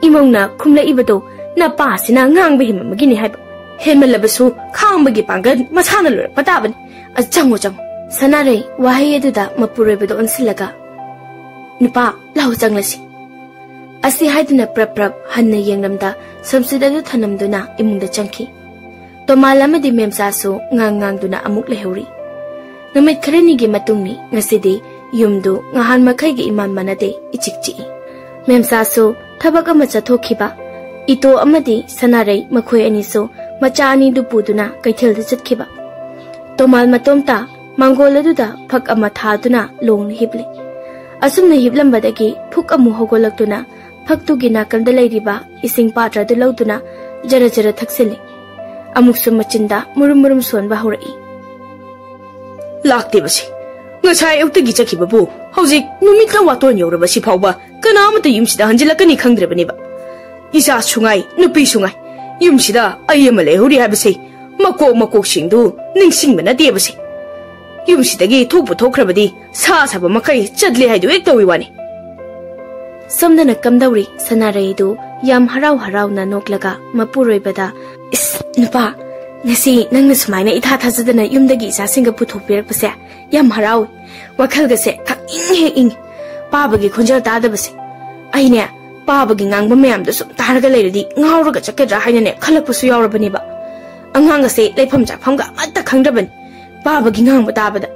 ꯏꯃꯧꯅ ꯈꯨꯝꯂꯛꯏꯕꯗꯣ ꯅꯄꯥꯁꯤꯅ ꯉꯥꯡꯕ ꯍꯦꯟꯃꯟꯕꯒꯤꯅꯤ ꯍꯥꯏꯕ꯫ ꯍꯦꯟꯃꯜꯂꯕꯁꯨ ꯈꯥꯡꯕꯒꯤ ꯄꯥꯡꯒꯜ ꯃꯁꯥꯅ ꯂꯣꯏꯔꯛꯄ ꯇꯥꯕꯅꯤ꯫ ꯑ, ꯆꯪꯉꯣ, ꯆꯪꯉꯣ꯫" ꯁꯅꯥꯔꯩ ꯋꯥꯍꯩ ꯑꯗꯨꯗ ꯃꯄꯨꯔꯣꯏꯕꯗ ꯑꯣꯟꯁꯤꯜꯂꯒ, "ꯅꯨꯄꯥ, ꯂꯥꯎ ꯆꯪꯂꯁꯤ꯫" ꯑꯁꯤ ꯍꯥꯏꯗꯨꯅ ꯄ꯭ꯔꯞ ꯄ꯭ꯔꯞ ꯍꯟꯅ ꯌꯦꯡꯂꯝꯗ ꯁꯝꯁꯤꯠ ꯑꯗꯨ ꯊꯅꯝꯗꯨꯅ ꯏꯃꯨꯡꯗ ꯆꯪꯈꯤ꯫ ꯇꯣꯃꯥꯜ ꯑꯃꯗꯤ ꯃꯦꯝꯆꯥꯁꯨ ꯉꯥꯡ ꯉꯥꯡꯗꯨꯅ ꯑꯃꯨꯛ ꯂꯩꯍꯧꯔꯤ꯫ ꯅꯨꯃꯤꯠ ꯈꯔꯅꯤꯒꯤ ꯃꯇꯨꯡꯅꯤ ꯉꯁꯤꯗꯤ꯫ ꯌꯨꯝꯗꯨ ꯉꯍꯥꯟ ꯃꯈꯩꯒ ꯏꯃꯥꯟ ꯃꯥꯟꯅꯗꯦ, ꯏꯆꯤꯛ ꯆꯤꯛꯏ꯫ ꯃꯦꯝꯆꯥꯁꯨ ꯊꯕꯛ ꯑꯃ ꯆꯠꯊꯣꯛꯈꯤꯕ, ꯏꯇꯣ ꯑꯃꯗꯤ ꯁꯅꯥꯔꯩ ꯃꯈꯣꯏ ꯑꯅꯤꯁꯨ ꯃꯆꯥ ꯑꯅꯤꯗꯨ ꯄꯨꯗꯨꯅ ꯀꯩꯊꯦꯜꯗ ꯆꯠꯈꯤꯕ꯫ ꯇꯣꯃꯥꯜ ꯃꯇꯣꯝꯇ ꯃꯥꯡꯒꯣꯜ ꯑꯗꯨꯗ ꯐꯛ ꯑꯃ ꯊꯥꯗꯨꯅ ꯂꯣꯡꯅ ꯍꯤꯞꯂꯤ꯫ ꯑꯁꯨꯝꯅ ꯍꯤꯞꯂꯝꯕꯗꯒꯤ ꯐꯨꯛ ꯑꯃꯨꯛ ꯍꯧꯒꯠꯂꯛꯇꯨꯅ ꯐꯛꯇꯨꯒꯤ ꯅꯥꯀꯟꯗ ꯂꯩꯔꯤꯕ ꯏꯁꯤꯡ ꯄꯥꯇ꯭ꯔꯗꯨ ꯂꯧꯗꯨꯅ ꯖꯔ ꯖꯔ ꯊꯛꯆꯤꯜꯂꯤ꯫ ꯑꯃꯨꯛꯁꯨ ꯃꯆꯤꯟꯗ ꯃꯨꯔꯨꯝ ꯃꯨꯔꯨꯝ ꯁꯣꯟꯕ ꯍꯧꯔꯛꯏ꯫ "ꯂꯥꯛꯇꯦꯕꯁꯤ꯫ ꯉꯁꯥꯏ ꯑꯌꯨꯛꯇꯒꯤ ꯆꯠꯈꯤꯕꯕꯨ ꯍꯧꯖꯤꯛ ꯅꯨꯃꯤꯠ ꯂꯧ ꯋꯥꯇꯣꯟ ꯌꯧꯔꯕꯁꯤ ꯐꯥꯎꯕ ꯀꯅꯥ ꯑꯃꯠꯇ ꯌꯨꯝꯁꯤꯗ ꯍꯟꯖꯤꯜꯂꯛꯀꯅꯤ ꯈꯪꯗ꯭ꯔꯕꯅꯦꯕ꯫ ꯏꯆꯥꯁꯨ ꯉꯥꯏ, ꯅꯨꯄꯤꯁꯨ ꯉꯥꯏ꯫ ꯌꯨꯝꯁꯤꯗ ꯑꯩ ꯑꯃ ꯂꯩꯍꯧꯔꯤ ꯍꯥꯏꯕꯁꯤ ꯃꯀꯣꯛ ꯃꯀꯣꯛꯁꯤꯡꯗꯨ ꯅꯤꯡꯁꯤꯡꯕ ꯅꯠꯇꯦꯕꯁꯤ꯫ ꯌꯨꯝꯁꯤꯗꯒꯤ ꯊꯣꯛꯄꯨ ꯊꯣꯛꯈ꯭ꯔꯕꯗꯤ ꯁꯥ ꯁꯥꯕ ꯃꯈꯩ ꯆꯠꯂꯦ ꯍꯥꯏꯗꯨ ꯍꯦꯛ ꯇꯧꯏ ꯋꯥꯅꯤ꯫" ꯁꯣꯝꯗꯅ ꯀꯝꯗꯧꯔꯤ? ꯁꯅꯥꯔꯩꯗꯨ ꯌꯥꯝ ꯍꯔꯥꯎ ꯍꯔꯥꯎꯅ ꯅꯣꯛꯂꯒ ꯃꯄꯨꯔꯣꯏꯕꯗ, "ꯏꯁ, ꯅꯨꯄꯥ, ꯉꯁꯤ ꯅꯪꯅ ꯁꯨꯃꯥꯏꯅ ꯏꯊꯥ ꯊꯥꯖꯗꯅ ꯌꯨꯝꯗꯒꯤ ꯏꯆꯥꯁꯤꯡꯒ ꯄꯨꯊꯣꯛꯄꯤꯔꯛꯄꯁꯦ ꯌꯥꯝ ꯍꯔꯥꯎꯏ꯫ ꯋꯥꯈꯜꯒꯁꯦ ꯈꯪꯏꯪ ꯍꯦꯛ ꯏꯪꯏ꯫ ꯄꯥꯕꯒꯤ ꯈꯣꯟꯖꯦꯜ ꯇꯥꯗꯕꯁꯦ꯫ ꯑꯩꯅꯦ, ꯄꯥꯕꯒꯤ ꯉꯥꯡꯕ ꯃꯌꯥꯝꯗꯣ ꯁꯨꯝ ꯇꯥꯔꯒ ꯂꯩꯔꯗꯤ ꯉꯥꯎꯔꯒ ꯆꯠꯀꯗ꯭ꯔꯥ ꯍꯥꯏꯅꯅꯦ ꯈꯜꯂꯛꯄꯁꯨ ꯌꯥꯎꯔꯕꯅꯦꯕ꯫ ꯑꯉꯥꯡ ꯑꯁꯦ ꯂꯩꯐꯝ ꯆꯥꯐꯝꯒ ꯑꯃꯠꯇ ꯈꯪꯗ꯭ꯔꯕꯅꯤ ꯄꯥꯕꯒꯤ ꯉꯥꯡꯕ ꯇꯥꯕꯗ꯫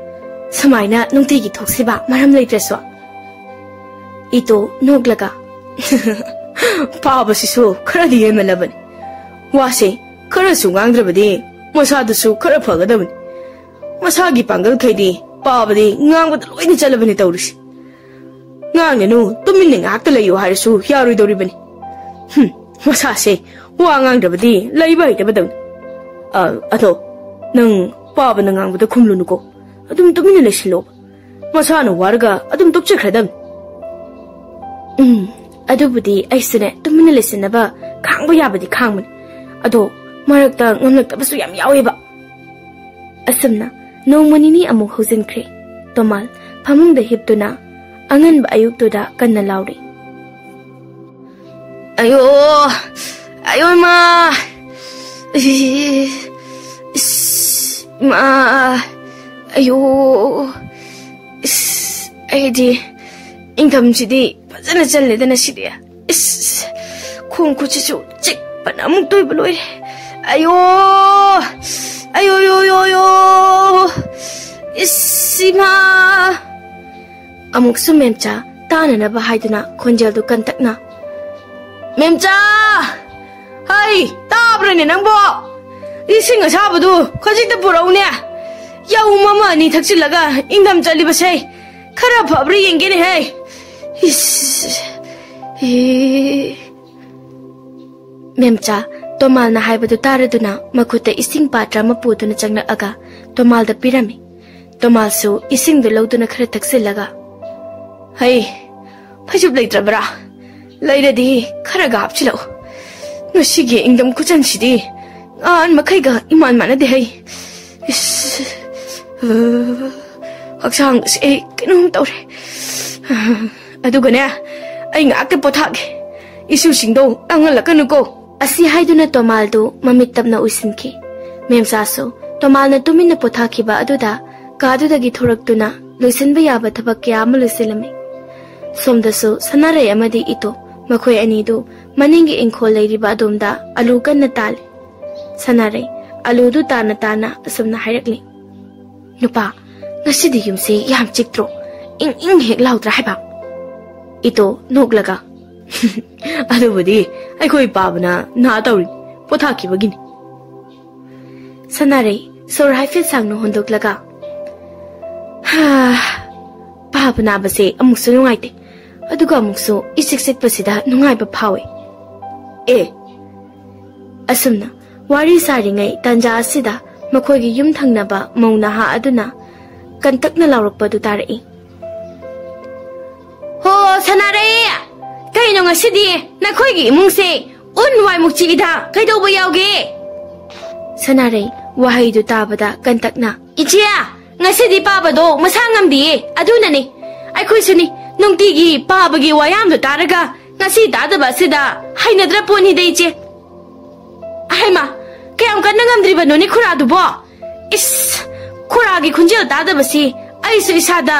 ꯁꯨꯃꯥꯏꯅ ꯅꯨꯡꯇꯤꯒꯤ ꯊꯣꯛꯁꯤꯕ ꯃꯔꯝ ꯂꯩꯇ꯭ꯔꯁꯨ꯫" ꯏꯇꯣ ꯅꯣꯛꯂꯒ, "ꯄꯥꯕꯁꯤꯁꯨ ꯈꯔꯗꯤ ꯍꯦꯟꯃꯜꯂꯕꯅꯤ꯫ ꯋꯥꯁꯦ ꯈꯔꯁꯨ ꯉꯥꯡꯗ꯭ꯔꯕꯗꯤ ꯃꯁꯥꯗꯨꯁꯨ ꯈꯔ ꯐꯒꯗꯕꯅꯤ꯫ ꯃꯁꯥꯒꯤ ꯄꯥꯡꯒꯜꯈꯩꯗꯤ ꯄꯥꯕꯗꯤ ꯉꯥꯡꯕꯗ ꯂꯣꯏꯅ ꯆꯠꯂꯕꯅꯤ ꯇꯧꯔꯤꯁꯦ꯫ ꯉꯥꯡꯒꯅꯨ, ꯇꯨꯃꯤꯟꯅ ꯉꯥꯏꯍꯥꯛꯇ ꯂꯩꯌꯨ ꯍꯥꯏꯔꯁꯨ ꯌꯥꯔꯣꯏꯗꯧꯔꯤꯕꯅꯤ꯫ ꯍꯨꯝ, ꯃꯁꯥꯁꯦ ꯋꯥ ꯉꯥꯡꯗ꯭ꯔꯕꯗꯤ ꯂꯩꯕ ꯍꯩꯇꯕꯗꯧꯅꯤ꯫ ꯑ, ꯑꯗꯣ ꯅꯪ ꯄꯥꯕꯅ ꯉꯥꯡꯕꯗ ꯈꯨꯝꯂꯨꯅꯨꯀꯣ꯫ ꯑꯗꯨꯝ ꯇꯨꯃꯤꯟꯅ ꯂꯩꯁꯤꯜꯂꯣ꯫ ꯃꯁꯥꯅ ꯋꯥꯔꯒ ꯑꯗꯨꯝ ꯇꯣꯛꯆꯈ꯭ꯔꯗꯕꯅꯤ꯫ ꯎꯝ, ꯑꯗꯨꯕꯨꯗꯤ ꯑꯩꯁꯨꯅꯦ ꯇꯨꯃꯤꯟꯅ ꯂꯩꯁꯤꯟꯅꯕ ꯈꯥꯡꯕ ꯌꯥꯕꯗꯤ ꯈꯥꯡꯕꯅꯤ꯫ ꯑꯗꯣ ꯃꯔꯛꯇ ꯉꯝꯂꯛꯇꯕꯁꯨ ꯌꯥꯝ ꯌꯥꯎꯋꯦꯕ꯫ ꯑꯁꯨꯝꯅ ꯅꯣꯡꯃ ꯅꯤꯅꯤ ꯑꯃꯨꯛ ꯍꯧꯖꯤꯟꯈ꯭ꯔꯦ꯫ ꯇꯣꯃꯥꯜ ꯐꯃꯨꯡꯗ ꯍꯤꯞꯇꯨꯅ ꯑꯉꯟꯕ ꯑꯌꯨꯛꯇꯨꯗ ꯀꯟꯅ ꯂꯥꯎꯔꯤ꯫ "ꯑꯌꯣ! ꯑꯌꯣ ꯏꯃꯥ! ꯏꯁ! ꯏꯁ! ꯏꯃꯥ! ꯑꯌꯣ! ꯏꯁ! ꯑꯩꯗꯤ ꯏꯪꯊꯝꯁꯤꯗꯤ ꯐꯖꯅ ꯆꯜꯂꯦꯗꯅ ꯁꯤꯗꯤ꯫ ꯏꯁ! ꯈꯣꯡ ꯈꯨꯠꯁꯤꯁꯨ ꯆꯤꯛꯄꯅ ꯑꯃꯨꯛ ꯇꯣꯏꯕ ꯂꯣꯏꯔꯦ꯫ ꯑꯌꯣ! ꯑꯌꯣ, ꯌꯣ, ꯌꯣ, ꯌꯣ! ꯏꯁ! ꯏꯃꯥ!" ꯑꯃꯨꯛꯁꯨ ꯃꯦꯝꯆꯥ ꯇꯥꯅꯅꯕ ꯍꯥꯏꯗꯨꯅ ꯈꯣꯟꯖꯦꯜꯗꯨ ꯀꯟꯇꯛꯅ, "ꯃꯦꯝꯆꯥ! ꯍꯩ, ꯇꯥꯕ꯭ꯔꯅꯦ ꯅꯪꯕꯣ? ꯏꯁꯤꯡ ꯑꯁꯥꯕꯗꯨ ꯈꯖꯤꯛꯇ ꯄꯨꯔꯛꯎꯅꯦ꯫ ꯌꯥꯎꯝ ꯑꯃ ꯑꯅꯤ ꯊꯛꯆꯤꯜꯂꯒ ꯏꯪꯊꯝ ꯆꯠꯂꯤꯕꯁꯦ ꯈꯔ ꯐꯕ꯭ꯔꯥ ꯌꯦꯡꯒꯦꯅꯦ ꯍꯦ꯫ ꯏꯁ, ꯏ-" ꯃꯦꯝꯆꯥ ꯇꯣꯃꯥꯜꯅ ꯍꯥꯏꯕꯗꯨ ꯇꯥꯔꯗꯨꯅ ꯃꯈꯨꯠꯇ ꯏꯁꯤꯡ ꯄꯥꯇ꯭ꯔ ꯑꯃ ꯄꯨꯗꯨꯅ ꯆꯪꯂꯛꯑꯒ ꯇꯣꯃꯥꯜꯗ ꯄꯤꯔꯝꯃꯤ꯫ ꯇꯣꯃꯥꯜꯁꯨ ꯏꯁꯤꯡꯗꯨ ꯂꯧꯗꯨꯅ ꯈꯔ ꯊꯛꯆꯤꯜꯂꯒ, "ꯍꯩ, ꯐꯩꯖꯨꯞ ꯂꯩꯇ꯭ꯔꯕ꯭ꯔꯥ? ꯂꯩꯔꯗꯤ ꯈꯔꯒ ꯍꯥꯞꯆꯤꯜꯂꯛꯎ꯫ ꯉꯁꯤꯒꯤ ꯏꯪꯗꯝ ꯈꯨꯆꯟꯁꯤꯗꯤ ꯉꯍꯥꯟ ꯃꯈꯩꯒ ꯏꯃꯥꯟ ꯃꯥꯟꯅꯗꯦ ꯍꯩ꯫ ꯏꯁ, ꯑ, ꯍꯛꯆꯥꯡꯁꯦ ꯑꯩ ꯀꯩꯅꯣꯝ ꯇꯧꯔꯦ꯫ ꯑꯗꯨꯒꯅꯦ, ꯑꯩ ꯉꯥꯛꯇ ꯄꯣꯊꯥꯒꯦ꯫ ꯏꯁꯨꯁꯤꯡꯗꯣ ꯂꯥꯡꯍꯜꯂꯛꯀꯅꯨꯀꯣ꯫" ꯑꯁꯤ ꯍꯥꯏꯗꯨꯅ ꯇꯣꯃꯥꯜꯗꯨ ꯃꯃꯤꯠ ꯇꯞꯅ ꯎꯏꯁꯤꯟꯈꯤ꯫ ꯃꯦꯝꯆꯥꯁꯨ ꯇꯣꯃꯥꯜꯅ ꯇꯨꯃꯤꯟꯅ ꯄꯣꯊꯥꯈꯤꯕ ꯑꯗꯨꯗ ꯀꯥꯗꯨꯗꯒꯤ ꯊꯣꯔꯛꯇꯨꯅ ꯂꯣꯏꯁꯤꯟꯕ ꯌꯥꯕ ꯊꯕꯛ ꯀꯌꯥ ꯑꯃ ꯂꯣꯏꯁꯤꯜꯂꯝꯃꯤ꯫ ꯁꯣꯝꯗꯁꯨ ꯁꯅꯥꯔꯩ ꯑꯃꯗꯤ ꯏꯇꯣ, ꯃꯈꯣꯏ ꯑꯅꯤꯗꯨ ꯃꯅꯤꯡꯒꯤ ꯏꯪꯈꯣꯜ ꯂꯩꯔꯤꯕ ꯑꯗꯣꯝꯗ ꯑꯂꯨ ꯀꯟꯅ ꯇꯥꯜꯂꯤ꯫ ꯁꯅꯥꯔꯩ ꯑꯂꯨꯗꯨ ꯇꯥꯅ ꯇꯥꯅ ꯑꯁꯨꯝꯅ ꯍꯥꯏꯔꯛꯂꯤ, "ꯅꯨꯄꯥ, ꯉꯁꯤꯗꯤ ꯌꯨꯝꯁꯤ ꯌꯥꯝ ꯆꯤꯛꯇ꯭ꯔꯣ? ꯏꯪ ꯏꯪ ꯍꯦꯛ ꯂꯥꯎꯗ꯭ꯔꯥ ꯍꯥꯏꯕ?" ꯏꯇꯣ ꯅꯣꯛꯂꯒ, "ꯑꯗꯨꯕꯨꯗꯤ ꯑꯩꯈꯣꯏ ꯄꯥꯕꯅ ꯅꯥ ꯇꯧꯔꯤ, ꯄꯣꯊꯥꯈꯤꯕꯒꯤꯅꯤ꯫" ꯁꯅꯥꯔꯩ ꯁꯣꯔ ꯍꯥꯏꯐꯦꯠ ꯁꯥꯡꯅ ꯍꯣꯟꯗꯣꯛꯂꯒ, "ꯍꯥ, ꯄꯥꯕ ꯅꯥꯕꯁꯦ ꯑꯃꯨꯛꯁꯨ ꯅꯨꯡꯉꯥꯏꯇꯦ, ꯑꯗꯨꯒ ꯑꯃꯨꯛꯁꯨ ꯏꯆꯤꯛ ꯆꯤꯛꯄꯁꯤꯗ ꯅꯨꯡꯉꯥꯏꯕ ꯐꯥꯎꯏ꯫" ꯑꯦ, ꯑꯁꯨꯝꯅ ꯋꯥꯔꯤ ꯁꯥꯔꯤꯉꯩ ꯇꯥꯟꯖꯥ ꯑꯁꯤꯗ ꯃꯈꯣꯏꯒꯤ ꯌꯨꯝ ꯊꯪꯅꯕ ꯃꯧ ꯅꯍꯥ ꯑꯗꯨꯅ ꯀꯟꯇꯛꯅ ꯂꯥꯎꯔꯛꯄꯗꯨ ꯇꯥꯔꯛꯏ꯫ "ꯍꯣ, ꯁꯅꯥꯔꯩ! ꯀꯩꯅꯣ ꯉꯁꯤꯗꯤ ꯅꯈꯣꯏꯒꯤ ꯏꯃꯨꯡꯁꯦ ꯎꯟ ꯋꯥꯏꯃꯨꯛ ꯆꯤꯛꯏꯗ? ꯀꯩꯗꯧꯕ ꯌꯥꯎꯒꯦ?" ꯁꯅꯥꯔꯩ ꯋꯥꯍꯩꯗꯨ ꯇꯥꯕꯗ ꯀꯟꯇꯛꯅ, "ꯏꯆꯦ, ꯉꯁꯤꯗꯤ ꯄꯥꯕꯗꯣ ꯃꯁꯥ ꯉꯝꯗꯤꯌꯦ, ꯑꯗꯨꯅꯅꯦ꯫ ꯑꯩꯈꯣꯏꯁꯨꯅꯤ, ꯅꯨꯡꯇꯤꯒꯤ ꯄꯥꯕꯒꯤ ꯋꯥꯌꯥꯝꯗꯣ ꯇꯥꯔꯒ ꯉꯁꯤ ꯇꯥꯗꯕ ꯑꯁꯤꯗ ꯍꯩꯅꯗ꯭ꯔ ꯄꯣꯠꯅꯤꯗ, ꯏꯆꯦ꯫" "ꯍꯩꯃꯥ, ꯀꯌꯥꯝ ꯀꯟꯅ ꯉꯝꯗ꯭ꯔꯤꯕꯅꯣꯅꯦ ꯈꯨꯔꯥꯗꯨꯕꯣ? ꯏꯁ, ꯈꯨꯔꯥꯒꯤ ꯈꯣꯟꯖꯦꯜ ꯇꯥꯗꯕꯁꯤ ꯑꯩꯁꯨ ꯏꯁꯥꯗ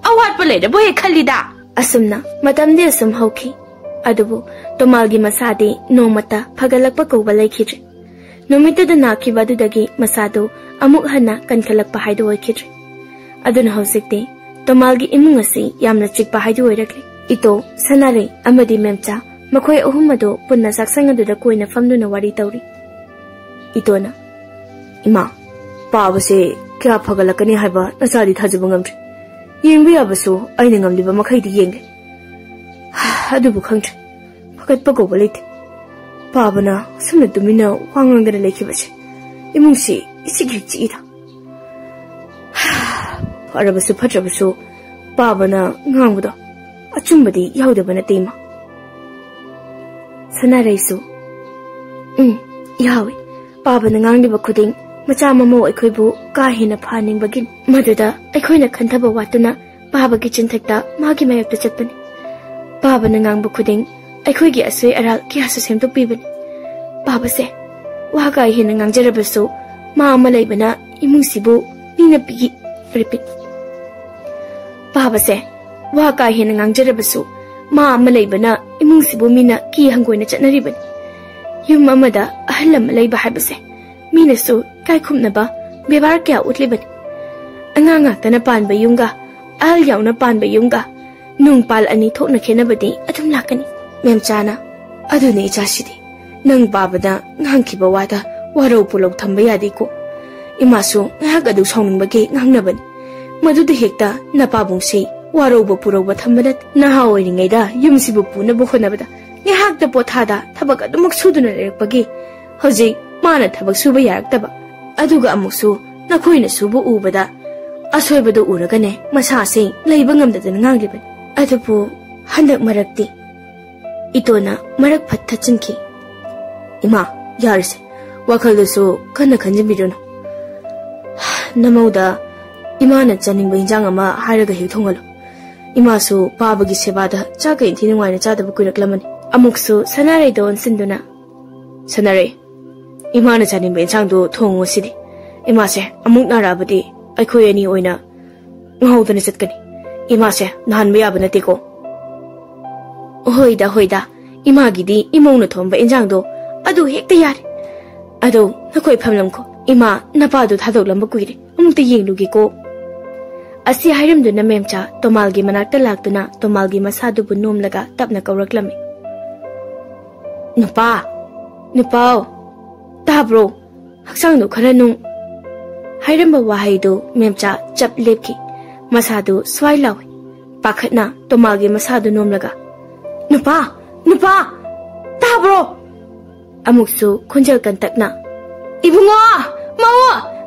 ꯑꯋꯥꯠꯄ ꯂꯩꯔꯕꯣꯏ ꯍꯦꯛ ꯈꯜꯂꯤꯗ꯫" ꯑꯁꯨꯝꯅ ꯃꯇꯝꯗꯤ ꯑꯁꯨꯝ ꯍꯧꯈꯤ꯫ ꯑꯗꯨꯕꯨ ꯇꯣꯃꯥꯜꯒꯤ ꯃꯁꯥꯗꯤ ꯅꯣꯡꯃꯇ ꯐꯒꯠꯂꯛꯄ ꯀꯧꯕ ꯂꯩꯈꯤꯗ꯭ꯔꯦ꯫ ꯅꯨꯃꯤꯠꯇꯨꯗ ꯅꯥꯈꯤꯕ ꯑꯗꯨꯗꯒꯤ ꯃꯁꯥꯗꯨ ꯑꯃꯨꯛ ꯍꯟꯅ ꯀꯟꯈꯠꯂꯛꯄ ꯍꯥꯏꯗꯨ ꯑꯣꯏꯈꯤꯗ꯭ꯔꯦ꯫ ꯑꯗꯨꯅ ꯍꯧꯖꯤꯛꯇꯤ ꯇꯣꯃꯥꯜꯒꯤ ꯏꯃꯨꯡ ꯑꯁꯤ ꯌꯥꯝꯅ ꯆꯤꯛꯄ ꯍꯥꯏꯗꯨ ꯑꯣꯏꯔꯛꯂꯦ꯫ ꯏꯇꯣ, ꯁꯅꯥꯔꯩ ꯑꯃꯗꯤ ꯃꯦꯝꯆꯥ, ꯃꯈꯣꯏ ꯑꯍꯨꯝ ꯑꯗꯨ ꯄꯨꯟꯅ ꯆꯥꯛꯁꯪ ꯑꯗꯨꯗ ꯀꯣꯏꯅ ꯐꯝꯗꯨꯅ ꯋꯥꯔꯤ ꯇꯧꯔꯤ꯫ ꯏꯇꯣꯅ, "ꯏꯃꯥ, ꯄꯥꯕꯁꯦ ꯀꯌꯥ ꯐꯒꯠꯂꯛꯀꯅꯤ ꯍꯥꯏꯕ ꯅꯆꯥꯗꯤ ꯊꯥꯖꯕ ꯉꯝꯗ꯭ꯔꯤ꯫ ꯌꯦꯡꯕ ꯌꯥꯕꯁꯨ ꯑꯩꯅ ꯉꯝꯂꯤꯕ ꯃꯈꯩꯗꯤ ꯌꯦꯡꯂꯦ꯫ ꯑꯗꯨꯕꯨ ꯈꯪꯗ꯭ꯔꯦ, ꯐꯒꯠꯄ ꯀꯧꯕ ꯂꯩꯇꯦ꯫ ꯄꯥꯕꯅ ꯑꯁꯨꯝꯅ ꯇꯨꯃꯤꯟꯅ ꯋꯥ ꯉꯥꯡꯗꯅ ꯂꯩꯈꯤꯕꯁꯦ ꯏꯃꯨꯡꯁꯤ ꯏꯆꯤꯛ ꯍꯦꯛ ꯆꯤꯛꯏꯗ꯫ ꯐꯔꯕꯁꯨ ꯐꯠꯇ꯭ꯔꯕꯁꯨ ꯄꯥꯕꯅ ꯉꯥꯡꯕꯗꯣ ꯑꯆꯨꯝꯕꯗꯤ ꯌꯥꯎꯗꯕ ꯅꯠꯇꯦ, ꯏꯃꯥ꯫" ꯁꯅꯥꯔꯩꯁꯨ, "ꯎꯝ, ꯌꯥꯎꯏ꯫ ꯄꯥꯕꯅ ꯉꯥꯡꯂꯤꯕ ꯈꯨꯗꯤꯡ ꯃꯆꯥ ꯃꯃꯧ ꯑꯩꯈꯣꯏꯕꯨ ꯀꯥ ꯍꯦꯟꯅ ꯐꯍꯟꯅꯤꯡꯕꯒꯤꯅꯤ꯫ ꯃꯗꯨꯗ ꯑꯩꯈꯣꯏꯅ ꯈꯟꯊꯕ ꯋꯥꯠꯇꯨꯅ ꯄꯥꯕꯒꯤ ꯆꯤꯟꯊꯛꯇ ꯃꯥꯒꯤ ꯃꯥꯌꯣꯛꯇ ꯆꯠꯄꯅꯤ꯫ ꯄꯥꯕꯅ ꯉꯥꯡꯕ ꯈꯨꯗꯤꯡ ꯑꯩꯈꯣꯏꯒꯤ ꯑꯁꯣꯏ ꯑꯔꯥꯜ ꯀꯌꯥꯁꯨ ꯁꯦꯝꯗꯣꯛꯄꯤꯕꯅꯤ꯫ ꯄꯥꯕꯁꯦ ꯋꯥ ꯀꯥ ꯍꯦꯟꯅ ꯉꯥꯡꯖꯔꯕꯁꯨ ꯃꯥ ꯑꯃ ꯂꯩꯕꯅ ꯏꯃꯨꯡꯁꯤꯕꯨ ꯃꯤꯅ ꯄꯤꯒꯤ"꯫ Repeat. "ꯄꯥꯕꯁꯦ ꯋꯥ ꯀꯥ ꯍꯦꯟꯅ ꯉꯥꯡꯖꯔꯕꯁꯨ ꯃꯥ ꯑꯃ ꯂꯩꯕꯅ ꯏꯃꯨꯡꯁꯤꯕꯨ ꯃꯤꯅ ꯀꯤ ꯍꯪꯒꯣꯏꯅ ꯆꯠꯅꯔꯤꯕꯅꯤ꯫ ꯌꯨꯝ ꯑꯃꯗ ꯑꯍꯜ ꯑꯃ ꯂꯩꯕ ꯍꯥꯏꯕꯁꯦ ꯃꯤꯅꯁꯨ ꯏꯀꯥꯏꯈꯨꯝꯅꯕ ꯕꯦꯕꯥꯔ ꯀꯌꯥ ꯎꯠꯂꯤꯕꯅꯤ꯫ ꯑꯉꯥꯡ ꯉꯥꯛꯇꯅ ꯄꯥꯟꯕ ꯌꯨꯝꯒ ꯑꯍꯜ ꯌꯥꯎꯅ ꯄꯥꯟꯕ ꯌꯨꯝꯒ ꯅꯨꯡ ꯄꯥꯜ ꯑꯅꯤ ꯊꯣꯛꯅ ꯈꯦꯠꯅꯕꯗꯤ ꯑꯗꯨꯝ ꯂꯥꯛꯀꯅꯤ꯫" ꯃꯦꯝꯆꯥꯅ, "ꯑꯗꯨꯅꯤ ꯏꯆꯥꯁꯤꯗꯤ, ꯅꯪ ꯄꯥꯕꯗ ꯉꯥꯡꯈꯤꯕ ꯋꯥꯗ ꯋꯥꯔꯧ ꯄꯨꯔꯧ ꯊꯝꯕ ꯌꯥꯗꯦꯀꯣ꯫ ꯏꯃꯥꯁꯨ ꯉꯥꯏꯍꯥꯛ ꯑꯗꯨ ꯁꯥꯎꯅꯤꯡꯕꯒꯤ ꯉꯥꯡꯅꯕꯅꯤ꯫ ꯃꯗꯨꯗ ꯍꯦꯛꯇ ꯅꯄꯥꯕꯨꯡꯁꯤ ꯋꯥꯔꯧꯕ ꯄꯨꯔꯧꯕ ꯊꯝꯕ ꯅꯠꯇꯦ꯫ ꯅꯍꯥ ꯑꯣꯏꯔꯤꯉꯩꯗ ꯌꯨꯝꯁꯤꯕꯨ ꯄꯨꯅꯕ ꯍꯣꯠꯅꯕꯗ ꯉꯥꯏꯍꯥꯛꯇ ꯄꯣꯊꯥꯗ ꯊꯕꯛ ꯑꯗꯨꯃꯛ ꯁꯨꯗꯨꯅ ꯂꯩꯔꯛꯄꯒꯤ ꯍꯧꯖꯤꯛ ꯃꯥꯅ ꯊꯕꯛ ꯁꯨꯕ ꯌꯥꯔꯛꯇꯕ꯫ ꯑꯗꯨꯒ ꯑꯃꯨꯛꯁꯨ ꯅꯈꯣꯏꯅ ꯁꯨꯕ ꯎꯕꯗ ꯑꯁꯣꯏꯕꯗꯨ ꯎꯔꯒꯅꯦ ꯃꯁꯥꯁꯦ ꯂꯩꯕ ꯉꯝꯗꯗꯅ ꯉꯥꯡꯂꯤꯕꯅꯤ꯫ ꯑꯗꯨꯕꯨ ꯍꯟꯗꯛ ꯃꯔꯛꯇꯤ ꯏꯇꯣꯅ ꯃꯔꯛ ꯐꯠ ꯊꯠꯆꯤꯟꯈꯤ꯫ "ꯏꯃꯥ, ꯌꯥꯔꯁꯦ꯫ ꯋꯥꯈꯜꯗꯨꯁꯨ ꯀꯟꯅ ꯈꯟꯖꯤꯟꯕꯤꯔꯨꯅꯨ꯫ ꯅꯃꯧꯗ ꯏꯃꯥꯅ ꯆꯥꯅꯤꯡꯕ ꯏꯟꯖꯥꯡ ꯑꯃ ꯍꯥꯏꯔꯒ ꯍꯦꯛ ꯊꯣꯡꯍꯜꯂꯨ꯫ ꯏꯃꯥꯁꯨ ꯄꯥꯕꯒꯤ ꯁꯦꯕꯥꯗ ꯆꯥꯛꯀ ꯏꯟꯊꯤ ꯅꯨꯡꯉꯥꯏꯅ ꯆꯥꯗꯕ ꯀꯨꯏꯔꯛꯂꯝꯃꯅꯤ꯫" ꯑꯃꯨꯛꯁꯨ ꯁꯅꯥꯔꯩꯗ ꯑꯣꯟꯁꯤꯟꯗꯨꯅ, "ꯁꯅꯥꯔꯩ, ꯏꯃꯥꯅ ꯆꯥꯅꯤꯡꯕ ꯏꯟꯁꯥꯡꯗꯣ ꯊꯣꯡꯉꯨ ꯉꯁꯤꯗꯤ꯫ ꯏꯃꯥꯁꯦ ꯑꯃꯨꯛ ꯅꯥꯔꯛꯑꯕꯗꯤ ꯑꯩꯈꯣꯏ ꯑꯅꯤ ꯑꯣꯏꯅ ꯉꯥꯎꯗꯅ ꯆꯠꯀꯅꯤ꯫ ꯏꯃꯥꯁꯦ ꯅꯥꯍꯟꯕ ꯌꯥꯕ ꯅꯠꯇꯦꯀꯣ꯫" "ꯍꯣꯏꯗ, ꯍꯣꯏꯗ, ꯏꯃꯥꯒꯤꯗꯤ ꯏꯃꯧꯅ ꯊꯣꯡꯕ ꯏꯟꯁꯥꯡꯗꯣ ꯑꯗꯨ ꯍꯦꯛꯇ ꯌꯥꯔꯦ꯫ ꯑꯗꯣ ꯅꯈꯣꯏ ꯐꯝꯂꯝꯈꯣ꯫ ꯏꯃꯥ, ꯅꯄꯥꯗꯣ ꯊꯥꯗꯣꯛꯂꯝꯕ ꯀꯨꯏꯔꯦ꯫ ꯑꯃꯨꯛꯇ ꯌꯦꯡꯂꯨꯒꯦꯀꯣ꯫" ꯑꯁꯤ ꯍꯥꯏꯔꯝꯗꯨꯅ ꯃꯦꯝꯆꯥ ꯇꯣꯃꯥꯜꯒꯤ ꯃꯅꯥꯛꯇ ꯂꯥꯛꯇꯨꯅ ꯇꯣꯃꯥꯜꯒꯤ ꯃꯁꯥꯗꯨꯕꯨ ꯅꯣꯝꯂꯒ ꯇꯞꯅ ꯀꯧꯔꯛꯂꯝꯃꯤ꯫ "ꯅꯨꯄꯥ, ꯅꯨꯄꯥꯎ, ꯇꯥꯕ꯭ꯔꯣ? ꯍꯛꯆꯥꯡꯗꯣ ꯈꯔ ꯅꯨꯡ꯫" ꯍꯥꯏꯔꯝꯕ ꯋꯥꯍꯩꯗꯨ ꯃꯦꯝꯆꯥ ꯆꯞ ꯂꯦꯞꯈꯤ꯫ ꯃꯁꯥꯗꯨ ꯁ꯭ꯋꯥꯏ ꯂꯥꯎꯏ꯫ ꯄꯥꯈꯠꯅ ꯇꯣꯃꯥꯜꯒꯤ ꯃꯁꯥꯗꯨ ꯅꯣꯝꯂꯒ, "ꯅꯨꯄꯥ, ꯅꯨꯄꯥ, ꯇꯥꯕ꯭ꯔꯣ?" ꯑꯃꯨꯛꯁꯨ ꯈꯣꯟꯖꯦꯜ ꯀꯟꯇꯛꯅ, "ꯏꯕꯨꯡꯉꯣ, ꯃꯧ,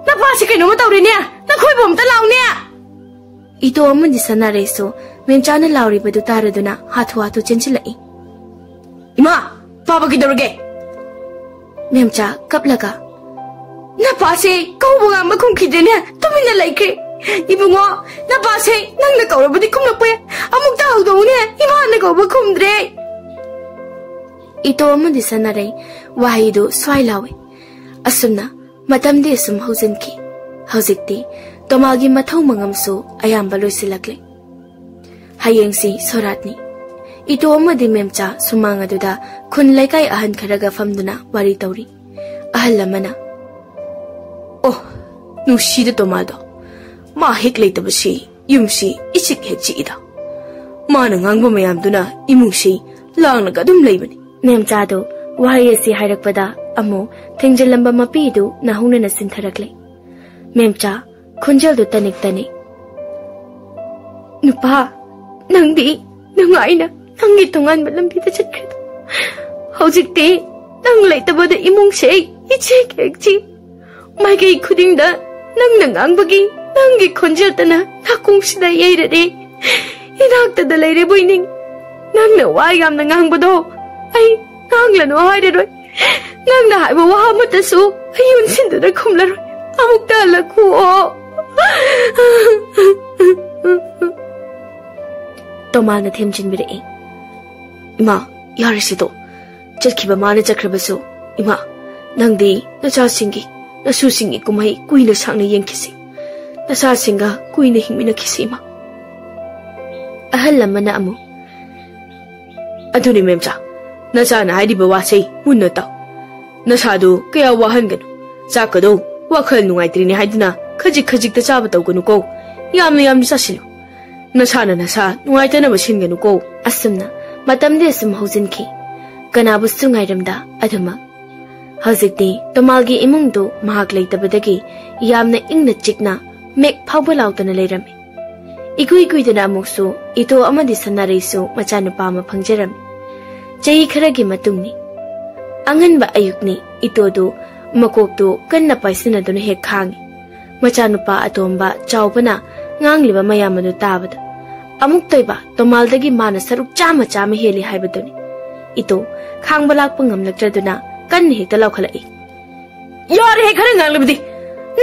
ꯅꯄꯥꯁꯤ ꯀꯩꯅꯣꯝꯃ ꯇꯧꯔꯦꯅꯦ, ꯅꯈꯣꯏꯕꯨ ꯑꯝꯇ ꯂꯥꯎꯅꯦ!" ꯏꯇꯣ ꯑꯃꯗꯤ ꯁꯅꯥꯔꯩꯁꯨ ꯃꯦꯝꯆꯥꯅ ꯂꯥꯎꯔꯤꯕꯗꯨ ꯇꯥꯔꯗꯨꯅ ꯍꯥꯊꯨ ꯍꯥꯊꯨ ꯆꯦꯟꯁꯤꯜꯂꯛꯏ꯫ "ꯏꯃꯥ, ꯄꯥꯕ ꯀꯩꯗꯧꯔꯒꯦ?" ꯃꯦꯝꯆꯥ ꯀꯞꯂꯒ, "ꯅꯄꯥꯁꯦ ꯀꯧꯕ ꯉꯥꯡꯕ ꯈꯨꯝꯈꯤꯗ꯭ꯔꯦꯅꯦ, ꯇꯨꯃꯤꯟꯅ ꯂꯩꯈ꯭ꯔꯦ꯫ ꯏꯕꯨꯡꯉꯣ, ꯅꯄꯥꯁꯦ ꯅꯪꯅ ꯀꯧꯔꯕꯗꯤ ꯈꯨꯝꯂꯛꯄ ꯌꯥꯏ꯫ ꯑꯃꯨꯛꯇ ꯍꯧꯗꯣꯛꯎꯅꯦ, ꯏꯃꯥꯅ ꯀꯧꯕ ꯈꯨꯝꯗ꯭ꯔꯦ꯫" ꯏꯇꯣ ꯑꯃꯗꯤ ꯁꯅꯥꯔꯩ ꯋꯥꯍꯩꯗꯨ ꯁ꯭ꯋꯥꯏ ꯂꯥꯎꯏ꯫ ꯑꯁꯨꯝꯅ ꯃꯇꯝꯗꯤ ꯑꯁꯨꯝ ꯍꯧꯖꯤꯟꯈꯤ꯫ ꯍꯧꯖꯤꯛꯇꯤ ꯇꯣꯃꯥꯒꯤ ꯃꯊꯧ ꯃꯉꯝꯁꯨ ꯑꯌꯥꯝꯕ ꯂꯣꯏꯁꯤꯜꯂꯛꯂꯦ꯫ ꯍꯌꯦꯡꯁꯤ ꯁꯣꯔꯥꯠꯅꯤ꯫ ꯏꯇꯣ ꯑꯃꯗꯤ ꯃꯦꯝꯆꯥ ꯁꯨꯃꯥꯡ ꯑꯗꯨꯗ ꯈꯨꯟ ꯂꯩꯀꯥꯏ ꯑꯍꯟ ꯈꯔꯒ ꯐꯝꯗꯨꯅ ꯋꯥꯔꯤ ꯇꯧꯔꯤ꯫ ꯑꯍꯜ ꯑꯃꯅ, "ꯑꯣ, ꯅꯨꯡꯁꯤꯗ ꯇꯣꯃꯥꯗꯣ꯫ ꯃꯥ ꯍꯦꯛ ꯂꯩꯇꯕꯁꯤ ꯌꯨꯝꯁꯤ ꯏꯆꯤꯛ ꯍꯦꯛ ꯆꯤꯛꯏꯗ꯫ ꯃꯥꯅ ꯉꯥꯡꯕ ꯃꯌꯥꯝꯗꯨꯅ ꯏꯃꯨꯡꯁꯤ ꯂꯥꯡꯂꯒ ꯑꯗꯨꯝ ꯂꯩꯕꯅꯤ꯫" ꯃꯦꯝꯆꯥꯗꯨ ꯋꯥꯍꯩ ꯑꯁꯤ ꯍꯥꯏꯔꯛꯄꯗ ꯑꯃꯨꯛ ꯊꯦꯡꯖꯤꯜꯂꯝꯕ ꯃꯄꯤꯗꯨ ꯅꯥꯍꯧꯅꯅ ꯆꯤꯟꯊꯔꯛꯂꯦ꯫ ꯃꯦꯝꯆꯥ ꯈꯣꯟꯖꯦꯜꯗꯨ ꯇꯅꯤꯛ ꯇꯅꯤꯛ, "ꯅꯨꯄꯥ, ꯅꯪꯗꯤ ꯅꯨꯡꯉꯥꯏꯅ ꯅꯪꯒꯤ ꯇꯣꯉꯥꯟꯕ ꯂꯝꯕꯤꯗ ꯆꯠꯈ꯭ꯔꯦ꯫ ꯍꯧꯖꯤꯛꯇꯤ ꯅꯪ ꯂꯩꯇꯕꯗ ꯏꯃꯨꯡꯁꯦ ꯑꯩ ꯏꯆꯦꯛ ꯍꯦꯛ ꯆꯤ꯫ ꯃꯥꯏꯀꯩ ꯈꯨꯗꯤꯡꯗ ꯅꯪꯅ ꯉꯥꯡꯕꯒꯤ ꯅꯪꯒꯤ ꯈꯣꯟꯖꯦꯜꯇꯅ ꯅꯥꯀꯣꯡꯁꯤꯗ ꯌꯩꯔꯔꯦ꯫ ꯏꯅꯥꯛꯇꯗ ꯂꯩꯔꯦ ꯕꯣꯏꯅꯤꯡ꯫ ꯅꯪꯅ ꯋꯥ ꯌꯥꯝꯅ ꯉꯥꯡꯕꯗꯣ ꯑꯩ ꯉꯥꯡꯂꯅꯨ ꯍꯥꯏꯔꯔꯣꯏ꯫ ꯅꯪꯅ ꯍꯥꯏꯕ ꯋꯥ ꯑꯃꯠꯇꯁꯨ ꯑꯩ ꯑꯣꯟꯁꯤꯟꯗꯨꯅ ꯈꯨꯝꯂꯔꯣꯏ꯫ ꯑꯃꯨꯛꯇ ꯍꯜꯂꯛꯈꯨꯑꯣ꯫ ꯇꯣꯃꯥꯅ ꯊꯦꯝꯖꯤꯟꯕꯤꯔꯛꯏ꯫ "ꯏꯃꯥ, ꯌꯥꯔꯦꯁꯦꯗꯣ꯫ ꯆꯠꯈꯤꯕ ꯃꯥꯅ ꯆꯠꯈ꯭ꯔꯕꯁꯨ, ꯏꯃꯥ, ꯅꯪꯗꯤ ꯅꯆꯥꯁꯤꯡꯒꯤ, ꯅꯁꯨꯁꯤꯡꯒꯤ ꯀꯨꯝꯍꯩ ꯀꯨꯏꯅ ꯁꯥꯡꯅ ꯌꯦꯡꯈꯤꯁꯤ꯫ ꯅꯆꯥꯁꯤꯡꯒ ꯀꯨꯏꯅ ꯍꯤꯡꯃꯤꯟꯅꯈꯤꯁꯤ, ꯏꯃꯥ꯫" ꯑꯍꯜ ꯑꯃꯅ ꯑꯃꯨꯛ, "ꯑꯗꯨꯅꯤ ꯃꯦꯝꯆꯥ, ꯅꯆꯥꯅ ꯍꯥꯏꯔꯤꯕ ꯋꯥꯁꯦ ꯃꯨꯟꯅ ꯇꯥꯎ꯫ ꯅꯁꯥꯗꯨ ꯀꯌꯥ ꯋꯥꯍꯟꯒꯅꯨ꯫ ꯆꯥꯛꯀꯗꯣ ꯋꯥꯈꯜ ꯅꯨꯡꯉꯥꯏꯇ꯭ꯔꯤꯅꯦ ꯍꯥꯏꯗꯨꯅ ꯈꯖꯤꯛ ꯈꯖꯤꯛꯇ ꯆꯥꯕ ꯇꯧꯒꯅꯨꯀꯣ꯫ ꯌꯥꯝꯅ ꯌꯥꯝꯅ ꯆꯥꯁꯤꯜꯂꯨ꯫ ꯅꯁꯥꯅ ꯅꯁꯥ ꯅꯨꯡꯉꯥꯏꯇꯅꯕ ꯁꯤꯟꯒꯅꯨꯀꯣ꯫" ꯑꯁꯨꯝꯅ ꯃꯇꯝꯗꯤ ꯑꯁꯨꯝ ꯍꯧꯖꯤꯟꯈꯤ꯫ ꯀꯅꯥꯕꯨꯁꯨ ꯉꯥꯏꯔꯝꯗ ꯑꯗꯨꯃꯛ꯫ ꯍꯧꯖꯤꯛꯇꯤ ꯇꯣꯃꯥꯜꯒꯤ ꯏꯃꯨꯡꯗꯨ ꯃꯍꯥꯛ ꯂꯩꯇꯕꯗꯒꯤ ꯌꯥꯝꯅ ꯏꯪꯅ ꯆꯤꯛꯅ ꯃꯦꯛ ꯐꯥꯎꯕ ꯂꯥꯎꯗꯅ ꯂꯩꯔꯝꯃꯤ꯫ ꯏꯀꯨꯏ ꯀꯨꯏꯗꯅ ꯑꯃꯨꯛꯁꯨ ꯏꯇꯣ ꯑꯃꯗꯤ ꯁꯅꯥꯔꯩꯁꯨ ꯃꯆꯥꯅꯨꯄꯥ ꯑꯃ ꯐꯪꯖꯔꯝꯃꯤ꯫ ꯆꯍꯤ ꯈꯔꯒꯤ ꯃꯇꯨꯡꯅꯤ꯫ ꯑꯉꯟꯕ ꯑꯌꯨꯛꯅꯤ꯫ ꯏꯇꯣꯗꯨ ꯃꯀꯣꯛꯇꯨ ꯀꯟꯅ ꯄꯥꯏꯁꯤꯟꯅꯗꯨꯅ ꯍꯦꯛ ꯈꯥꯡꯉꯤ꯫ ꯃꯆꯥꯅꯨꯄꯥ ꯑꯇꯣꯝꯕ ꯆꯥꯎꯕꯅ ꯉꯥꯡꯂꯤꯕ ꯃꯌꯥꯝ ꯑꯗꯨ ꯇꯥꯕꯗ, ꯑꯃꯨꯛꯇꯣꯏꯕ ꯇꯣꯃꯥꯜꯗꯒꯤ ꯃꯥꯅ ꯁꯔꯨꯛ ꯆꯥꯝꯃ ꯆꯥꯝꯃ ꯍꯦꯜꯂꯤ ꯍꯥꯏꯕꯗꯨꯅꯤ꯫ ꯏꯇꯣ ꯈꯥꯡꯕ ꯂꯥꯛꯄ ꯉꯝꯂꯛꯇ꯭ꯔꯗꯨꯅ ꯀꯟꯅ ꯍꯦꯛꯇ ꯂꯥꯎꯈꯠꯂꯛꯏ꯫ "ꯌꯥꯔꯦꯍꯦ, ꯈꯔ ꯉꯥꯡꯂꯕꯗꯤ!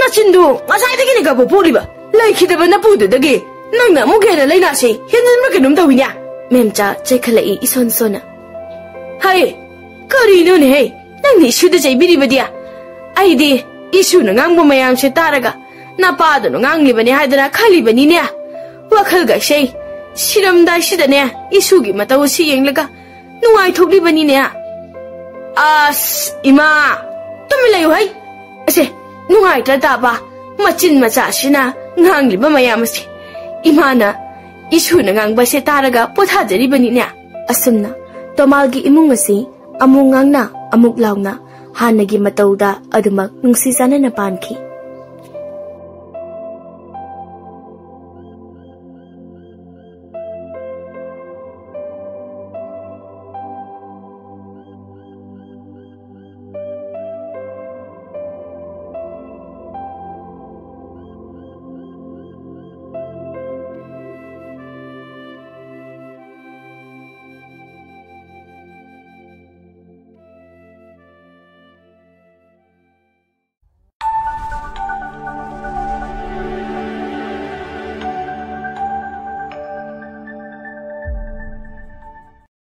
ꯅꯆꯤꯟꯗꯨ ꯉꯁꯥꯏꯗꯒꯤꯅꯦ ꯀꯕꯣꯛ ꯄꯣꯛꯂꯤꯕ꯫ ꯂꯩꯈꯤꯗꯕ ꯅꯄꯨꯗꯨꯗꯒꯤ ꯅꯪꯅ ꯑꯃꯨꯛ ꯍꯦꯟꯅ ꯂꯩꯅꯥꯁꯦ ꯍꯦꯟꯖꯤꯟꯕ ꯀꯩꯅꯣꯝ ꯇꯧꯏꯅꯦ꯫" ꯃꯦꯝꯆꯥ ꯆꯦꯛꯈꯠꯂꯛꯏ ꯏꯁꯣꯟ ꯁꯣꯟꯅ꯫ "ꯍꯩ, ꯀꯔꯤꯅꯣꯅꯦꯍꯦ, ꯅꯪꯅ ꯏꯁꯨꯗ ꯆꯩꯕꯤꯔꯤꯕꯗꯤ? ꯑꯩꯗꯤ ꯏꯁꯨꯅ ꯉꯥꯡꯕ ꯃꯌꯥꯝꯁꯦ ꯇꯥꯔꯒ ꯅꯄꯥꯗꯨꯅ ꯉꯥꯡꯂꯤꯕꯅꯦ ꯍꯥꯏꯗꯅ ꯈꯜꯂꯤꯕꯅꯤꯅꯦ꯫ ꯋꯥꯈꯜꯒꯁꯦ ꯁꯤꯔꯝꯗꯥꯏꯁꯤꯗꯅꯦ ꯏꯁꯨꯒꯤ ꯃꯇꯧ ꯑꯁꯤ ꯌꯦꯡꯂꯒ ꯅꯨꯡꯉꯥꯏꯊꯣꯛꯂꯤꯕꯅꯤꯅꯦ꯫" "ꯑꯁ, ꯏꯃꯥ, ꯇꯨꯃꯤꯟ ꯂꯩꯌꯨ ꯍꯩ꯫ ꯑꯁꯦ, ꯅꯨꯡꯉꯥꯏꯇ꯭ꯔ ꯇꯥꯕ ꯃꯆꯤꯟ ꯃꯆꯥꯁꯤꯅ ꯉꯥꯡꯂꯤꯕ ꯃꯌꯥꯝ ꯑꯁꯦ꯫ ꯏꯃꯥꯅ ꯏꯁꯨꯅ ꯉꯥꯡꯕꯁꯦ ꯇꯥꯔꯒ ꯄꯣꯊꯥꯖꯔꯤꯕꯅꯤꯅꯦ꯫" ꯑꯁꯨꯝꯅ ꯇꯣꯃꯥꯜꯒꯤ ꯏꯃꯨꯡ ꯑꯁꯤ ꯑꯃꯨꯛ ꯉꯥꯡꯅ, ꯑꯃꯨꯛ ꯂꯥꯎꯅ, ꯍꯥꯟꯅꯒꯤ ꯃꯇꯧꯗ ꯑꯗꯨꯃꯛ ꯅꯨꯡꯁꯤ ꯆꯥꯟꯅꯅ ꯄꯥꯟꯈꯤ꯫